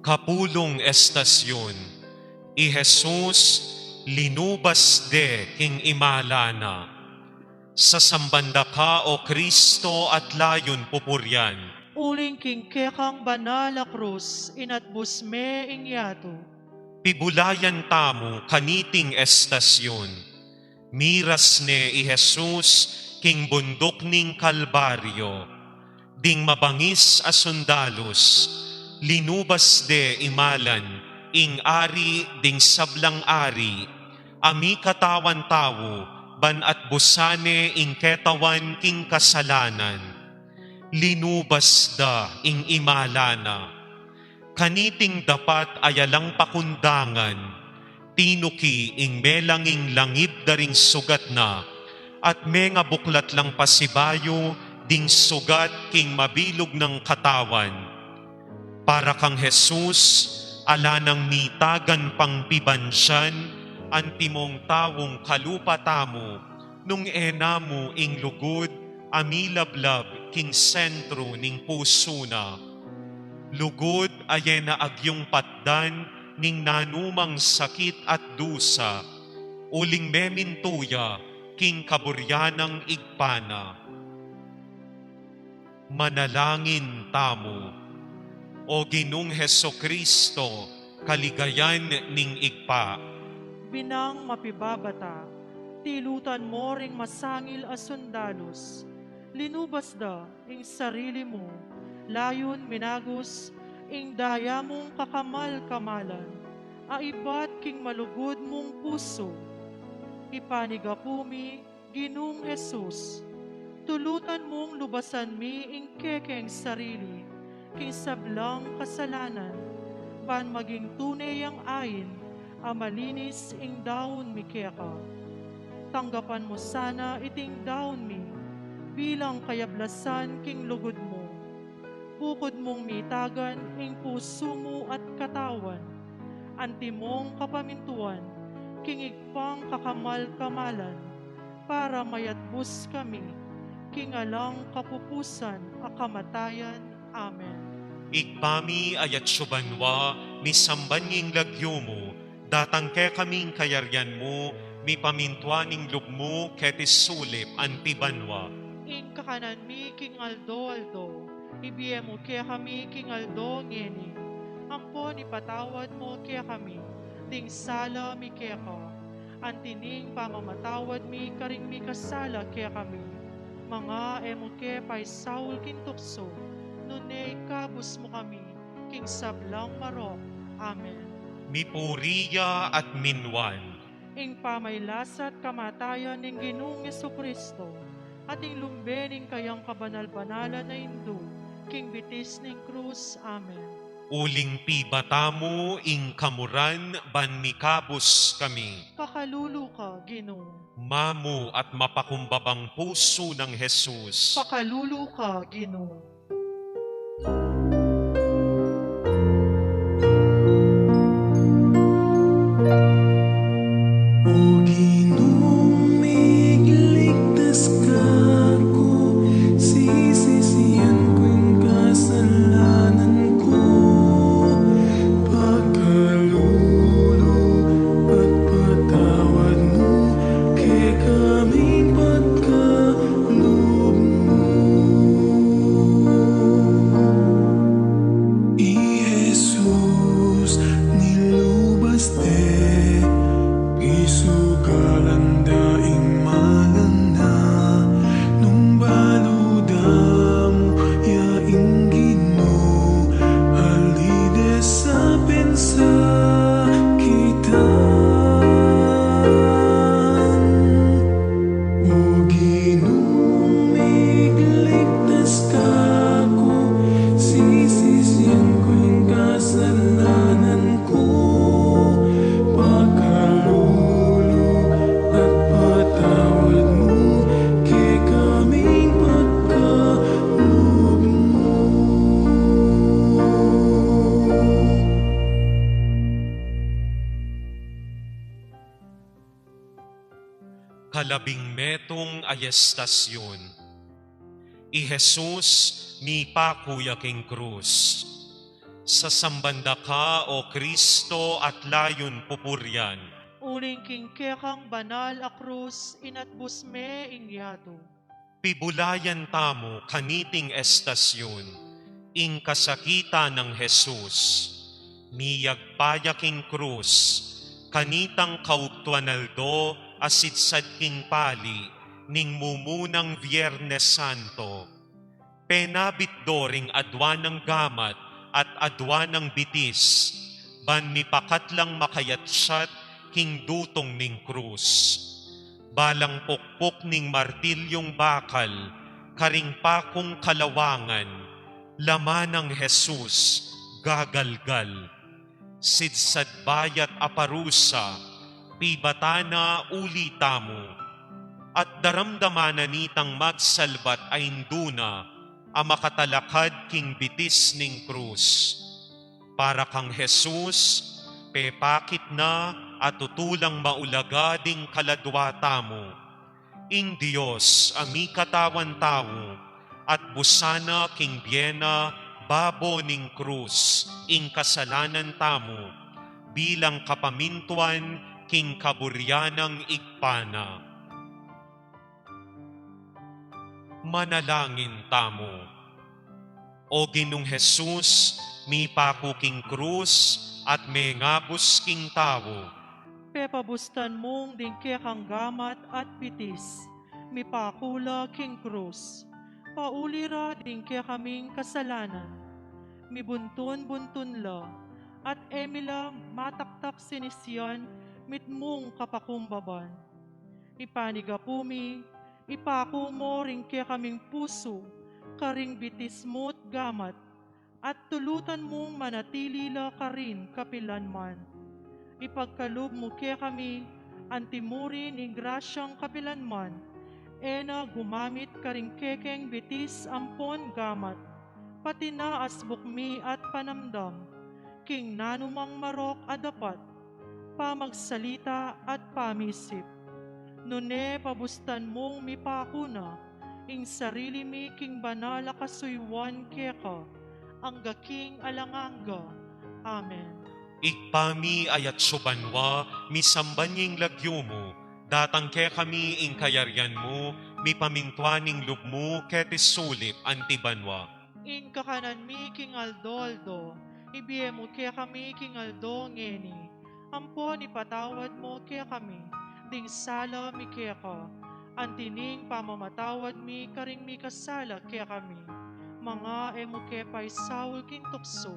Kapulung estasyun, i Jesus linubas de king imala na. Sasamban da ka, O Kristo, at layun pupurian. Uling king kekang banal a krus, inatbus me ing yatu. Pibulayan tamu kaniting estasyun. Miras ne i Jesus king bunduk ning Kalbaryo. Ding mabangis a sundalus, linubas de imalan ing Ari ding sablang ari, a mikatawan tau, ban atbusan ne ing ketawan king kasalanan. Linubas da ing imala na. Kaniting dapat a alang pakundangan, tinuki ing melanging langib da ring sugat na, at mengabuklat lang pasibayu ding sugat king mabilug nang katawan. Para kang Jesus, ala nang mitagan pang pibandian antimong taung kalupa tamu, nung e na mu ing lugud a milablab king sentru ning pusu na. Lugud a e na agyung patdan ning nanumang sakit at dusa, uling memintu ya king kaburian nang Ibpa na. Manalangin tamu. O Ginung Jesucristo, kaligayan ning Ibpa. Binang mapibabata, tilutan mo ring masangil a sundalus, linubas da ing sarili mu, layun minagus ing daya mung kakamal-kamalan, a ibat king malugud mung pusu. Ipanigapu mi, Ginung Jesus, tulutan mung lubasan mi ing kekeng sarili king sablang kasalanan, ban maging tune yang ain a malinis ing daun mi keka. Tanggapan mu sana iting daun mi bilang kayablasan king lugud mu. Bukud mung mitagan ing pusu mu at katawan, antimong kapamintuan king Ibpang kakamal-kamalan, para mayatbus kami king alang kapupusan a kamatayan. Amen. Ibpa mi, atsu ka banua, misamban ya ing lagyu mu, datang kekami ing kayarian mu, mipamintuan ing lub mu keti sulip anti banua. Ing kakanan mi king aldo-aldo, ibie mu kekami king aldo ngeni, ampon ipatawad mu kekami ding sala mi keka, anti ning pamamatawad mi karing mikasala kekami. Manga e mu ke paisaul king tuksu, nune ikabus mu kami king sablang marok. Amen. Mipuri ya at minuan. Ing pamagkasakit at kamatayan ning Ginung Jesucristo, at ing lumbe ning kayang kabanal-banalan a indu, king bitis ning krus. Amen. Uling pibata mu ing kamuran ban mikabus kami. Pakalulu ka, Ginu. Mamu at mapakumbabang pusu nang Jesus. Pakalulu ka, Ginu. O Ginung migligtas kaku, sisisian ku ing kasalanan ku, pakalulu at patawad mu kekami ing pagkalub mu. I Jesus nilubas de, pisugalan da ing malanna, nung balu da mu ya ing Ginu, ali de sa pensakitan. O Ginung migligtas kaku, sisisian ku ing kasalanan ku, pakalulu at patawad mu kekami ing pagkalub mu. Kalabing metung a estasyun. I Jesus mipaku ya king krus. Sasamban da ka, O Kristo, at layun pupurian. Uling king kekang banal a krus, inatbus me ing yatu. Pibulayan tamu kaniting estasyun ing kasakitan nang Jesus. Miyagpa ya king krus, kanitang kaugtuan aldo a sidsad king pali ning mumunang Biernes Santo. Penabit do ring adwa nang gamat at adwa nang bitis, ban mipakat lang makayatsat king dutung ning krus. Balang pukpuk ning martilyung bakal karing pakung kalawangan, laman nang Jesus gagalgal. Sidsad bayat a parusa, pibata na uli tamu, at daramdaman na nitang magsalbat a indu na a makatalakad king bitis ning krus. Para kang Jesus, pepakit na at tutulang maulaga ding kaladwa tamu. Ing Dios a mikatawan tau, at busan na king bie na babo ning krus ing kasalanan tamu, bilang kapamintuan king kaburian nang Ibpa na. Manalangin tamu. O Ginung Jesus, mipaku king krus at mengabus king tau. Pepabustan mung ding kekang gamat at bitis, mipaku la king krus. Pauli ra ding kekaming kasalanan, mibuntun-buntun la, at e mi la mataktak sinisian mitmung kapakumbaban. Ipanigapu mi, ipaku mu ring kekaming pusu karing bitis mu't gamat, at tulutan mung manatili la karin kapilanman. Ipagkalub mu kekami anti murin ing grasyang kapilanman e na gumamit karing kekeng bitis ampon gamat, pati na asbuk mi at panamdam king nanumang marok a dapat, pamagsalita at pamisip. Nune pabustan mung mipaku na ing sarili mi king banal a kasuyuan keka, angga king alang angga. Amen. Ibpa mi, a atsu banua, misamban ya ing lagyu mu, datang kekami ing kayarian mu, mipamintuan ing lub mu keti sulip anti banua. Ing kakanan mi king aldo-aldo, ibie mu kekami king aldo ngeni, ampon ipatawad mu kekami ding sala mi keka, anti ning pamamatawad mi karing mikasala kekami. Manga e mu ke paisaul king tuksu,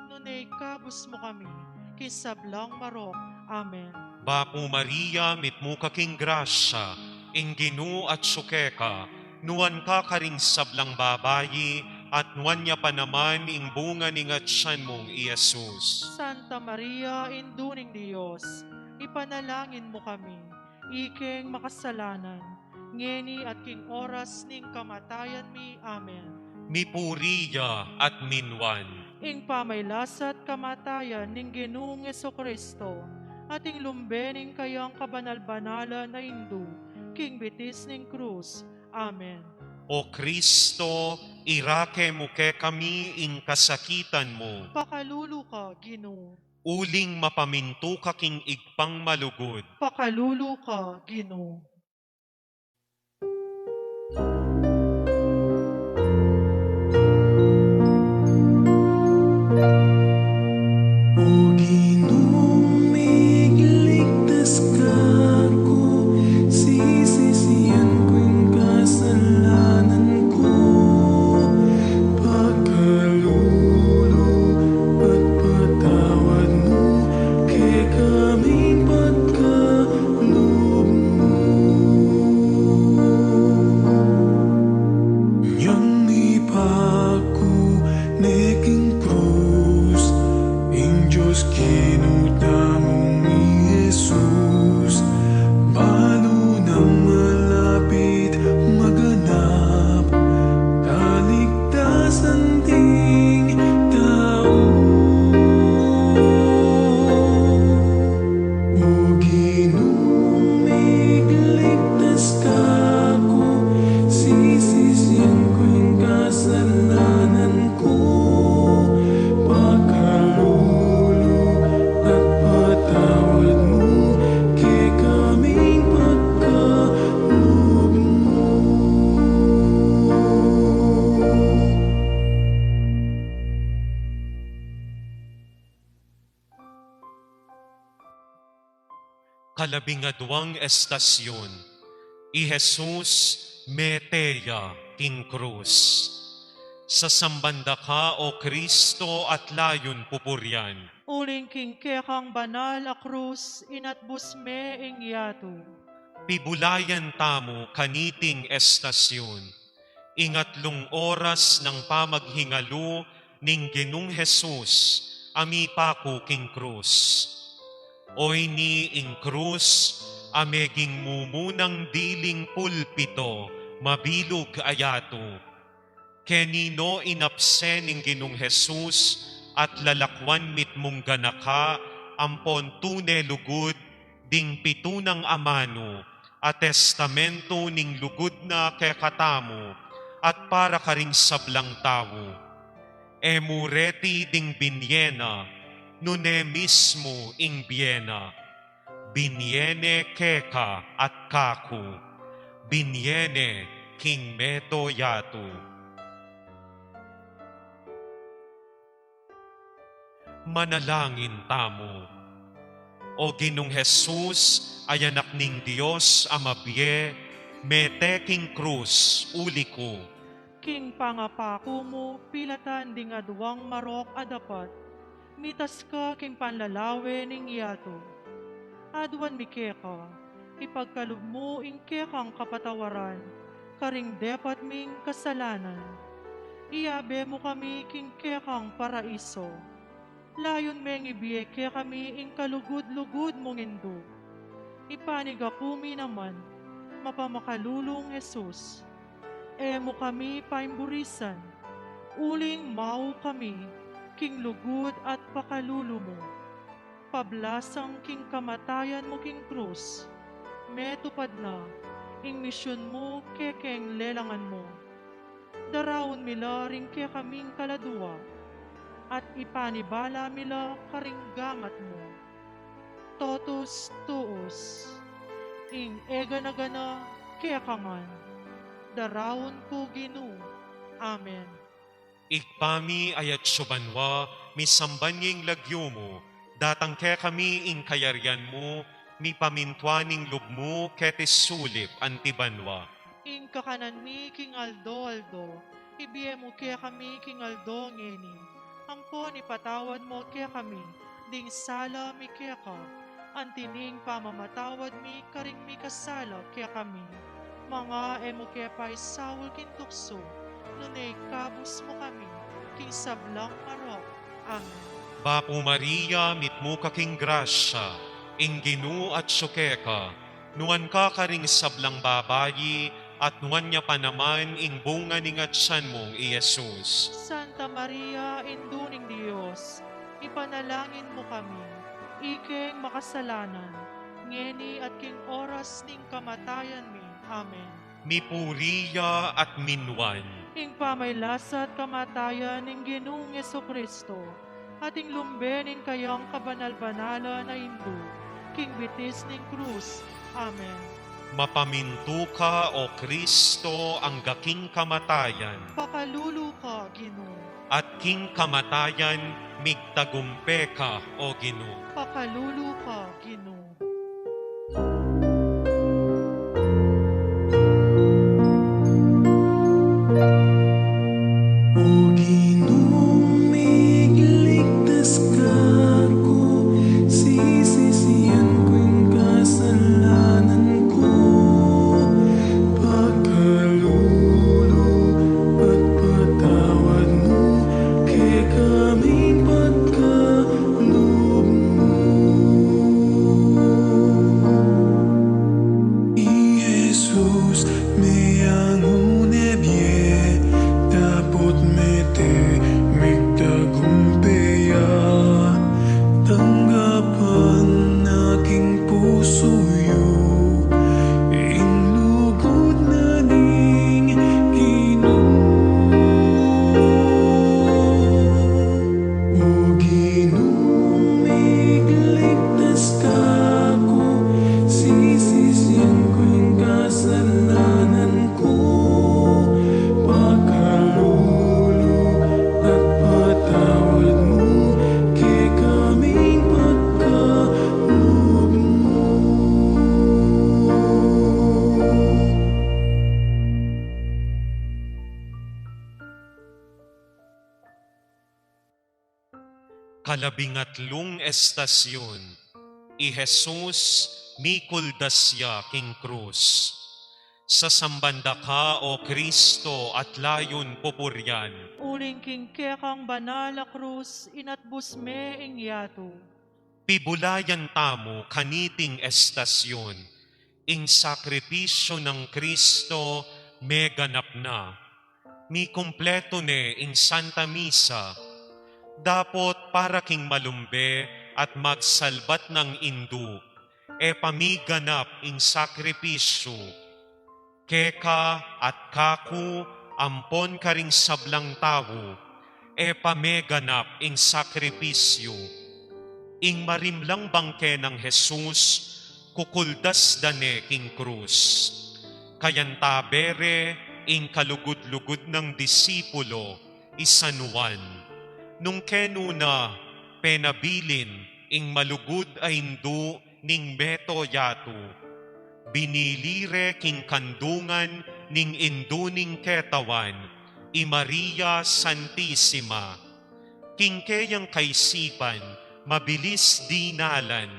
nune ikabus mu kami king sablang marok. Amen. Bapu Maria, mitmu ka king grasya, ing Ginu atsu keka, nuan ka karing sablang babai, at nuan ya pa naman ing bunga ning atyan mung i Jesus. Santa Maria, Indu ning Dios, ipanalangin mu kami, ikeng makasalanan, ngeni at king oras ning kamatayan mi. Amen. Mipuri ya at minuan. Ing pamailasa't kamatayan ning Ginung Jesucristo, at ing lumbe ning kayang kabanal-banalan a Indu, king bitis ning krus. Amen. O Kristo, irake mu kekami ing kasakitan mu. Pakalulu ka, Ginu. Uling mapamintu ka king Ibpang malugud. Pakalulu ka, Ginu. O Ginu, migligtas ka ku, sisisian ku ing kasalanan ku, pakalulu at patawad mu kekami ing pagkalub mu. Nyang mipaku ne king krus ing Dios Ginu tamung i Jesus, balu nang malapit maganap kaligtasan ding tau. O Ginu, migligtas ka ku, sisisian ku ing kasalanan ku, pakalulu at patawad mu kekami ing pagkalub mu. Kalabingaduang estasyun, i Jesus mete ya king krus. Sasamban da ka, O Kristo, at layun pupurian. Uling king kekang banal a krus, inatbus me ing yatu. Pibulayan tamu kaniting estasyun. Ing atlung oras nang pamaghingalu ning Ginung Jesus a mipaku king krus. Oyni ing krus a meging mumunang diling pulpito, mabilug a yatu. Kenino inapse ning Ginung Jesus at lalakwan mitmung ganaka ampon tune lugud ding pitu nang amanu a testamentu ning lugud na kekatamu at para karing sablang tau. E mu reti ding binie na, nune mismu ing bie na. Binie ne keka at kaku. Binie ne king meto yatu. Manalangin tamu. O Ginung Jesus, a Anak ning Dios a mabie, mete king krus, uli ku. King pangapaku mu, pilatan ding aduang marok a dapat, mitas ka king panlalawe ning yatu. Aduan mi keka, ipagkalub mu ing kekang kapatawaran, karing depat ming kasalanan. Iyabe mu kami king kekang paraiso. Layun meng ibie kekami ing kalugud-lugud mung Indu. Ipanigaku mi naman, mapamakalulung Jesus. E mu kami paimburisan, uling mau kami king lugud at pakalulu mu. Pablasang king kamatayan mu king krus, metupad na ing misyun mu kekeng lelangan mu. Daraun mi la ring kekaming kaladua, at ipanibala mi la karing gamat mu. Totus tuus, ing e gana-gana keka ngan. Daraun ku Ginu. Amen. Ibpa mi, a atsu banua, misamban ya ing lagyu mu, datang kekami ing kayarian mu, mipamintuan ing lub mu keti sulip anti banua. Ing kakanan mi king aldo-aldo, ibie mu kekami king aldo ngeni. Ampon ipatawad mu kekami ding sala mi keka, anti ning pamamatawad mi karing mikasala kekami. Manga e mu ke paisaul king tuksu, nune ikabus mu kami king sablang marok. Amen. Bapu Maria, mitmu ka king grasya, ing Ginu atsu keka, nuan ka karing sablang babai, at nuan ya pa naman ing bunga ning atyan mung i Jesus. Santa Maria, Indu ning Dios, ipanalangin mu kami, ikeng makasalanan, ngeni at king oras ning kamatayan mi. Amen. Mipuri ya at minuan. Ing pamagkasakit at kamatayan ning Ginung Jesucristo, at ing lumbe ning kayang kabanal-banalan a Indu, king bitis ning krus. Amen. Mapamintu ka, O Kristo, angga king kamatayan. Pakalulu ka, Ginu. At king kamatayan, migtagumpe ka, O Ginu. Pakalulu ka, Ginu. O Ginu, migligtas ka ku, sisisian ku ing kasalanan ku, pakalulu, pagpatawad mu kekami ing pagkalub mu. I Jesus, meyangu ne bie, dapot mete migtagumpe ya, tanggapan na king pusu yu ing lugud na ning Ginu. O Ginu, migligtas ka ku, sisisian ku ing kasalanan ku, pakalulu at patawad mu kekami ing pagkalub mu. Kalabingatlung estasyun, i Jesus mikuldas ya king krus. Sasamban da ka, O Kristo, at layun pupurian. Uling king kekang banal a krus, inatbus me ing yatu. Pibulayan tamu kaniting estasyun, ing sakripisyu nang Kristo meganap na. Mikumpletu ne ing Santa Misa. Dapot para king malumbe at magsalbat nang Indu, e pa miganap ing sakripisyu. Keka at kaku ampon karing sablang tau, e pa meganap ing sakripisyu. Ing marimlang bangke nang Jesus, kukuldas da ne king krus. Kayanta bere ing kalugud-lugud nang disipulo, i San Juan. Nung kenu na, Penabilin ing malugud a indu ning meto yatu. Binili re king kandungan ning indu ning ketawan, i Maria Santisima. King keyang kaisipan, mabilis dinalan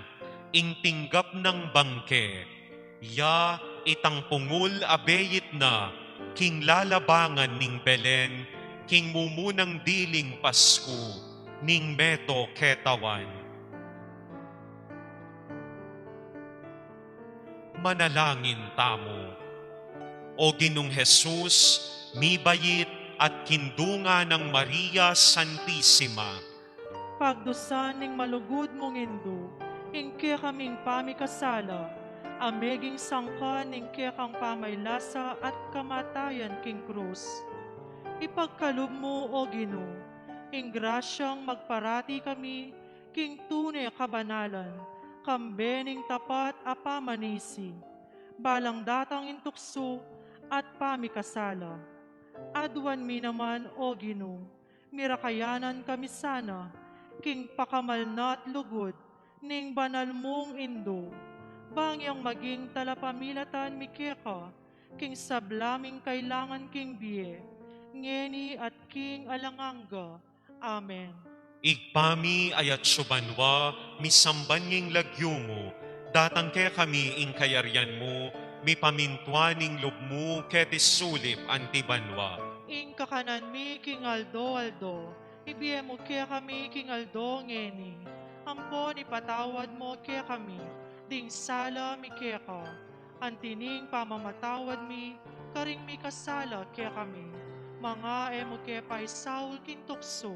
ing tinggap nang bangke. Ya itang pungul a beyit na king lalabangan ning Belen, king mumunang diling Pasku ning meto ketawan. Manalangin tamu. O Ginung Jesus, mibait at kindungan nang Maria Santisima. Pagdusan ning malugud mung indu ing kekaming pamikasala, a meging sangkan ning kekang pamaylasa at kamatayan king krus. Ipagkalub mu, O Ginu, ing grasyang magparati kami king tune kabanalan, kambe ning tapat a pamanisi, balang datang ing tuksu at pamikasala. Aduan mi naman, O Ginu, mirakayanan kami sana king pakamal na at lugud ning banal mung indu, bang yang maging talapamilatan mi keka king sabla ming kailangan king bie, ngeni at king alang angga. Amen. Ibpa mi, a atsu banua, misamban ya ing lagyu mu, datang kekami ing kayarian mu, mipamintuan ing lub mu keti sulip anti banua. Ing kakanan mi king aldo-aldo, ibie mu kekami king aldo ngeni, ampon ipatawad mu kekami ding sala mi keka, anti ning pamamatawad mi karing mikasala kekami. Manga e mu ke paisaul king tuksu,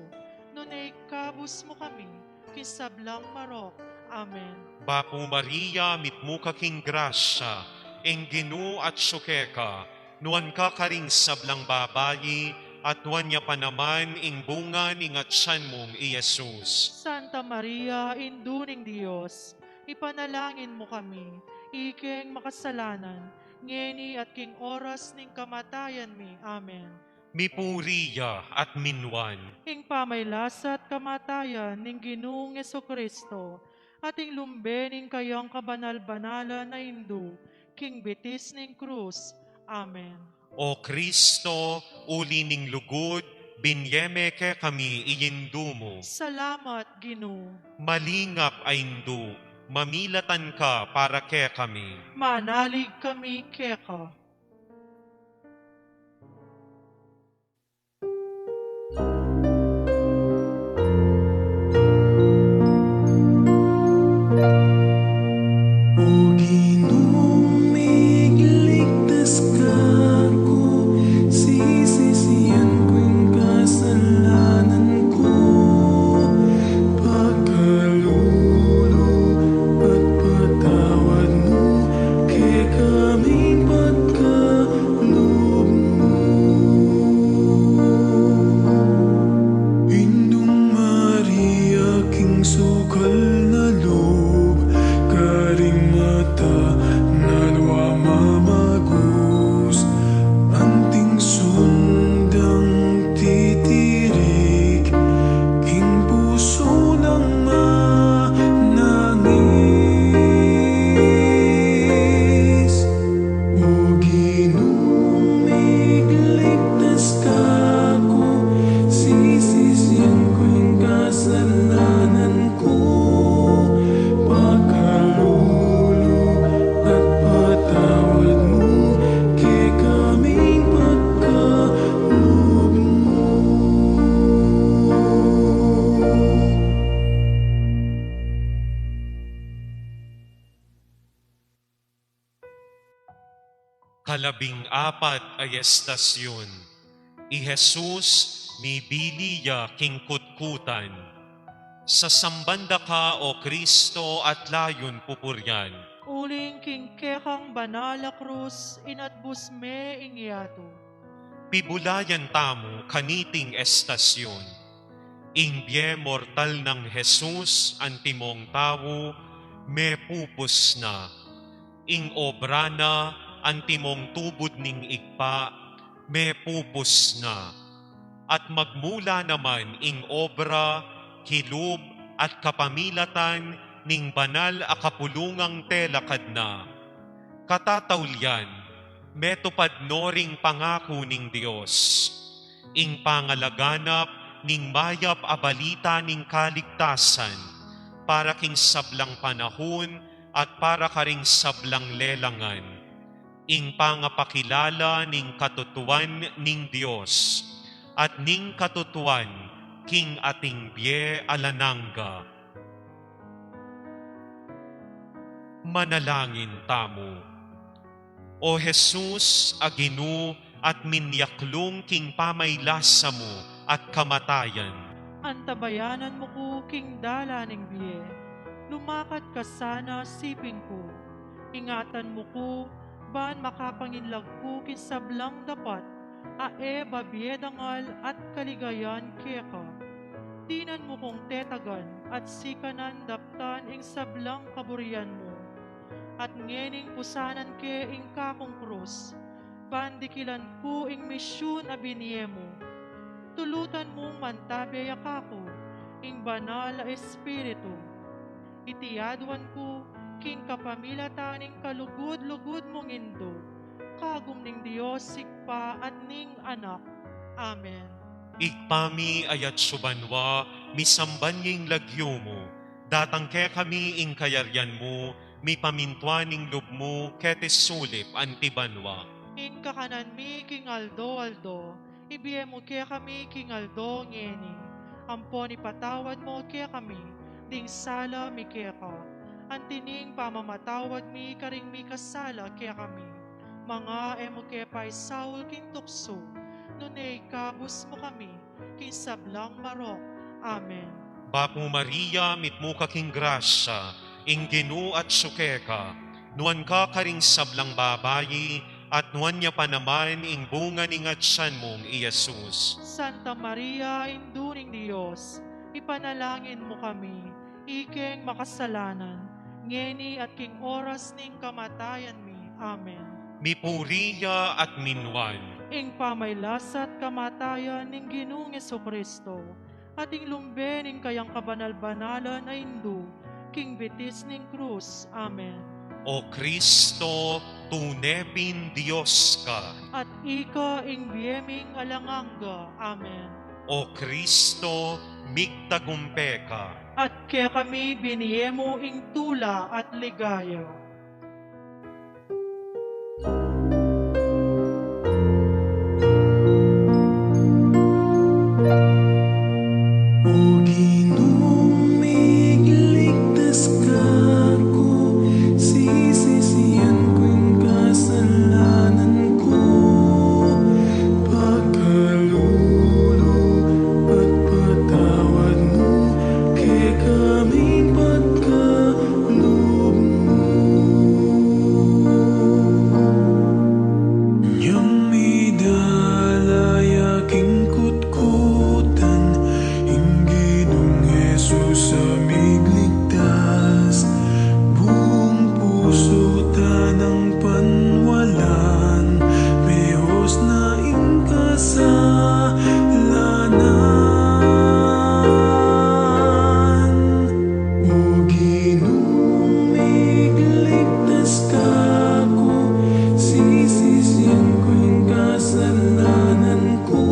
nune ikabus mu kami king sablang marok. Amen. Bapu Maria, mitmu ka king grasya, ing Ginu atsu keka, nuan ka karing sablang babai, at nuan ya pa naman ing bunga ning atyan mung i Jesus. Santa Maria, Indu ning Dios, ipanalangin mu kami, ikeng makasalanan, ngeni at king oras ning kamatayan mi. Amen. Mipuri ya at minuan ing pamaylasa at kamatayan ning Ginung Jesucristo, at ing lumbe ning kayang kabanal-banalan a Indu, king bitis ning krus. Amen. O Kristo, uli ning lugud, binye me kekami i Indu mu. Salamat, Ginu. Malingap a Indu, mamilatan ka para kekami. Manalig kami keka. O Ginu, migligtas ka ku, sisisian ku ing kasalanan ku, pakalulu at patawad mu kekami ing pagkalub mu. Indung Maria, king sukal na lub, karing mata na luwa mamagus, anting sundang titirik, king pusu nang manangis. O Ginu, migligtas ka ku, sisisian ku ing kasalanan ku, pakalulu at patawad mu kekami ing pagkalub mu. Kalabing apat a estasyun, i Jesus mibili ya king kutkutan. Sasamban da ka, O Kristo, at layun pupurian. Uling king kekang banal a krus, inatbus me ing yatu. Pibulayan tamu kaniting estasyun. Ing bie mortal nang Jesus antimong tau, mepupus na. Ing obra na antimong tubud ning Ibpa, mepupus na. At magmula naman ing obra kilub at kapamilatan ning banal a kapulungang telakad na. Katataulian, metupad no ring pangaku ning Dios, ing pangalaganap ning mayap a balita ning kaligtasan para king sablang panahun at para karing sablang lelangan, ing pangapakilala ning katutuan ning Dios at ning katutuan king ating bie alang angga. Manalangin tamu. O Jesus a Ginu, at minyaklung king pamaylasa mu at kamatayan. Antabayanan mu ku king dalan ning bie. Lumakat ka sana siping ku. Ingatan mu ku, ban makapanginlag ku king sablang dapat a e babie dangal at kaligayan keka. Dinan mu kung tetagan at sikanan daptan ing sablang kaburian mu. At ngening pusanan ke ing kakung krus, ban dikilan ku ing misyun a binie mu. Tulutan mung mantabe ya kaku ing Banal a Espiritu. Iti aduan ku king kapamilatan ning kalugud-lugud mung Indu, kagum ning Dios Ibpa at ning Anak. Amen. Ibpa mi a atsu banua, misamban ya ing lagyu mu. Datang kekami ing kayarian mu, mipamintuan ing lub mu keti sulip anti banua. Ing kakanan mi king aldo-aldo ibie mu kekami king aldo ngeni. Ampon ipatawad mu kekami ding sala mi keka, anti ning pamamatawad mi karing mikasala kekami. Manga e mu ke paisaul king tuksu, nune ikabus mu kami king sablang marok. Amen. Bapu Maria, mitmu ka king grasya, ing Ginu atsu keka, nuan ka karing sablang babai, at nuan ya pa naman ing bunga ning atyan mung i Jesus. Santa Maria, Indu ning Dios, ipanalangin mu kami, ikeng makasalanan, ngeni at king oras ning kamatayan mi. Amen. Mipuri ya at minuan ing pamaylasa at kamatayan ning Ginung Jesucristo, at ing lumbe ning kayang kabanal-banalan a Indu, king bitis ning krus. Amen. O Kristo, tune pin Dios ka. At ika ing bie ming alang angga. Amen. O Kristo, migtagumpe ka. At kekami binie mu ing tula at ligaya. O Ginung migligtas kaku, sisisian ku ing kasalanan ku, pakalulu at patawad mu kekaming pagkalub mu. Nyang midala ya king kutkutan, ing Ginung Jesus a migligtas, buung pusu ta nang panwalan, mehos na ing kasalanan. O Ginung migligtas kaku, sisisian ku ing kasalanan ku,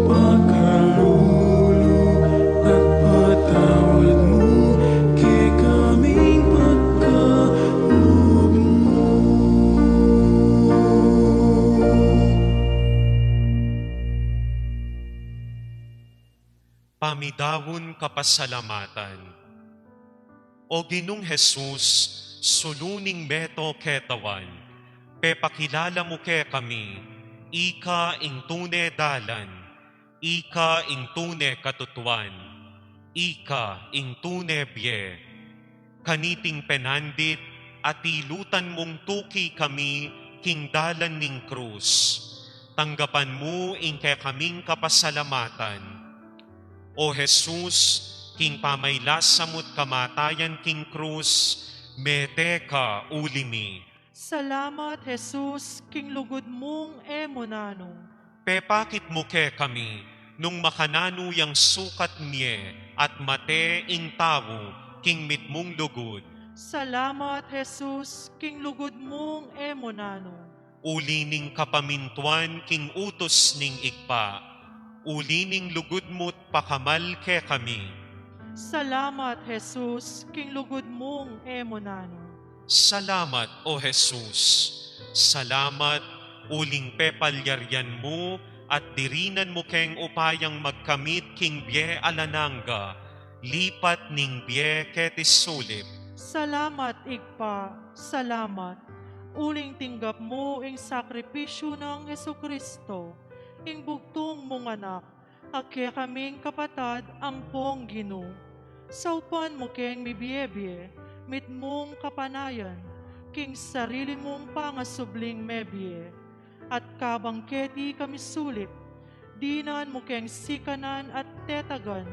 pakalulu at patawad mu kekaming pagkalub mu. Pamidaun kapasalamatan. O Ginung Jesus, sulu ning meto ketawan, pepakilala mu kekami, ika ing tune dalan, ika ing tune katutuan, ika ing tune bie. Kaniting penandit, atilutan mung tuki kami king dalan ning krus. Tanggapan mu ing kekaming kapasalamatan. O Jesus, king pamaylasa mu't kamatayan king krus, mete ka uli mi. Salamat, Jesus, king lugud mung e mu nanu. Pepakit mu kekami nung makananu yang sukat mie at mate ing tau king mitmung lugud. Salamat, Jesus, king lugud mung e mu nanu. Uli ning kapamintuan king utus ning Ibpa, uli ning lugud mu't pakamal kekami. Salamat, Jesus, king lugud mung e mu nanu. Salamat, O Jesus. Salamat, uling pepalyarian mu at dirinan mu keng upayang magkamit king bie alang angga, lipat ning bie keti sulip. Salamat, Ibpa, salamat. Uling tinggap mu ing sakripisyu nang Jesucristo, ing bugtung mung Anak, a kekaming kapatad ampong Ginu. Saupan mu keng mibie-bie mitmung kapanayan, king sarili mung pangasubling mebie. At kabang keti kami sulip, dinan mu keng sikanan at tetagan,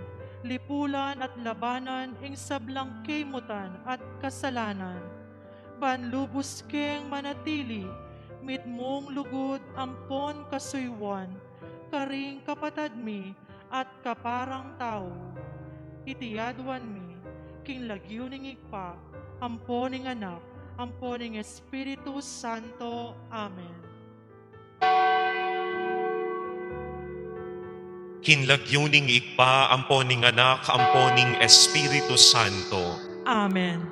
lipulan at labanan ing sablang kaymutan at kasalanan. Ban lubus keng manatili mitmung lugud ampon kasuyuan, karing kapatad mi at kaparang tau. Iti aduan mi, king lagyu ning Ibpa, ampon ning Anak, ampon ning Espiritu Santo. Amen. King lagyu ning Ibpa, ampon ning Anak, ampon ning Espiritu Santo. Amen.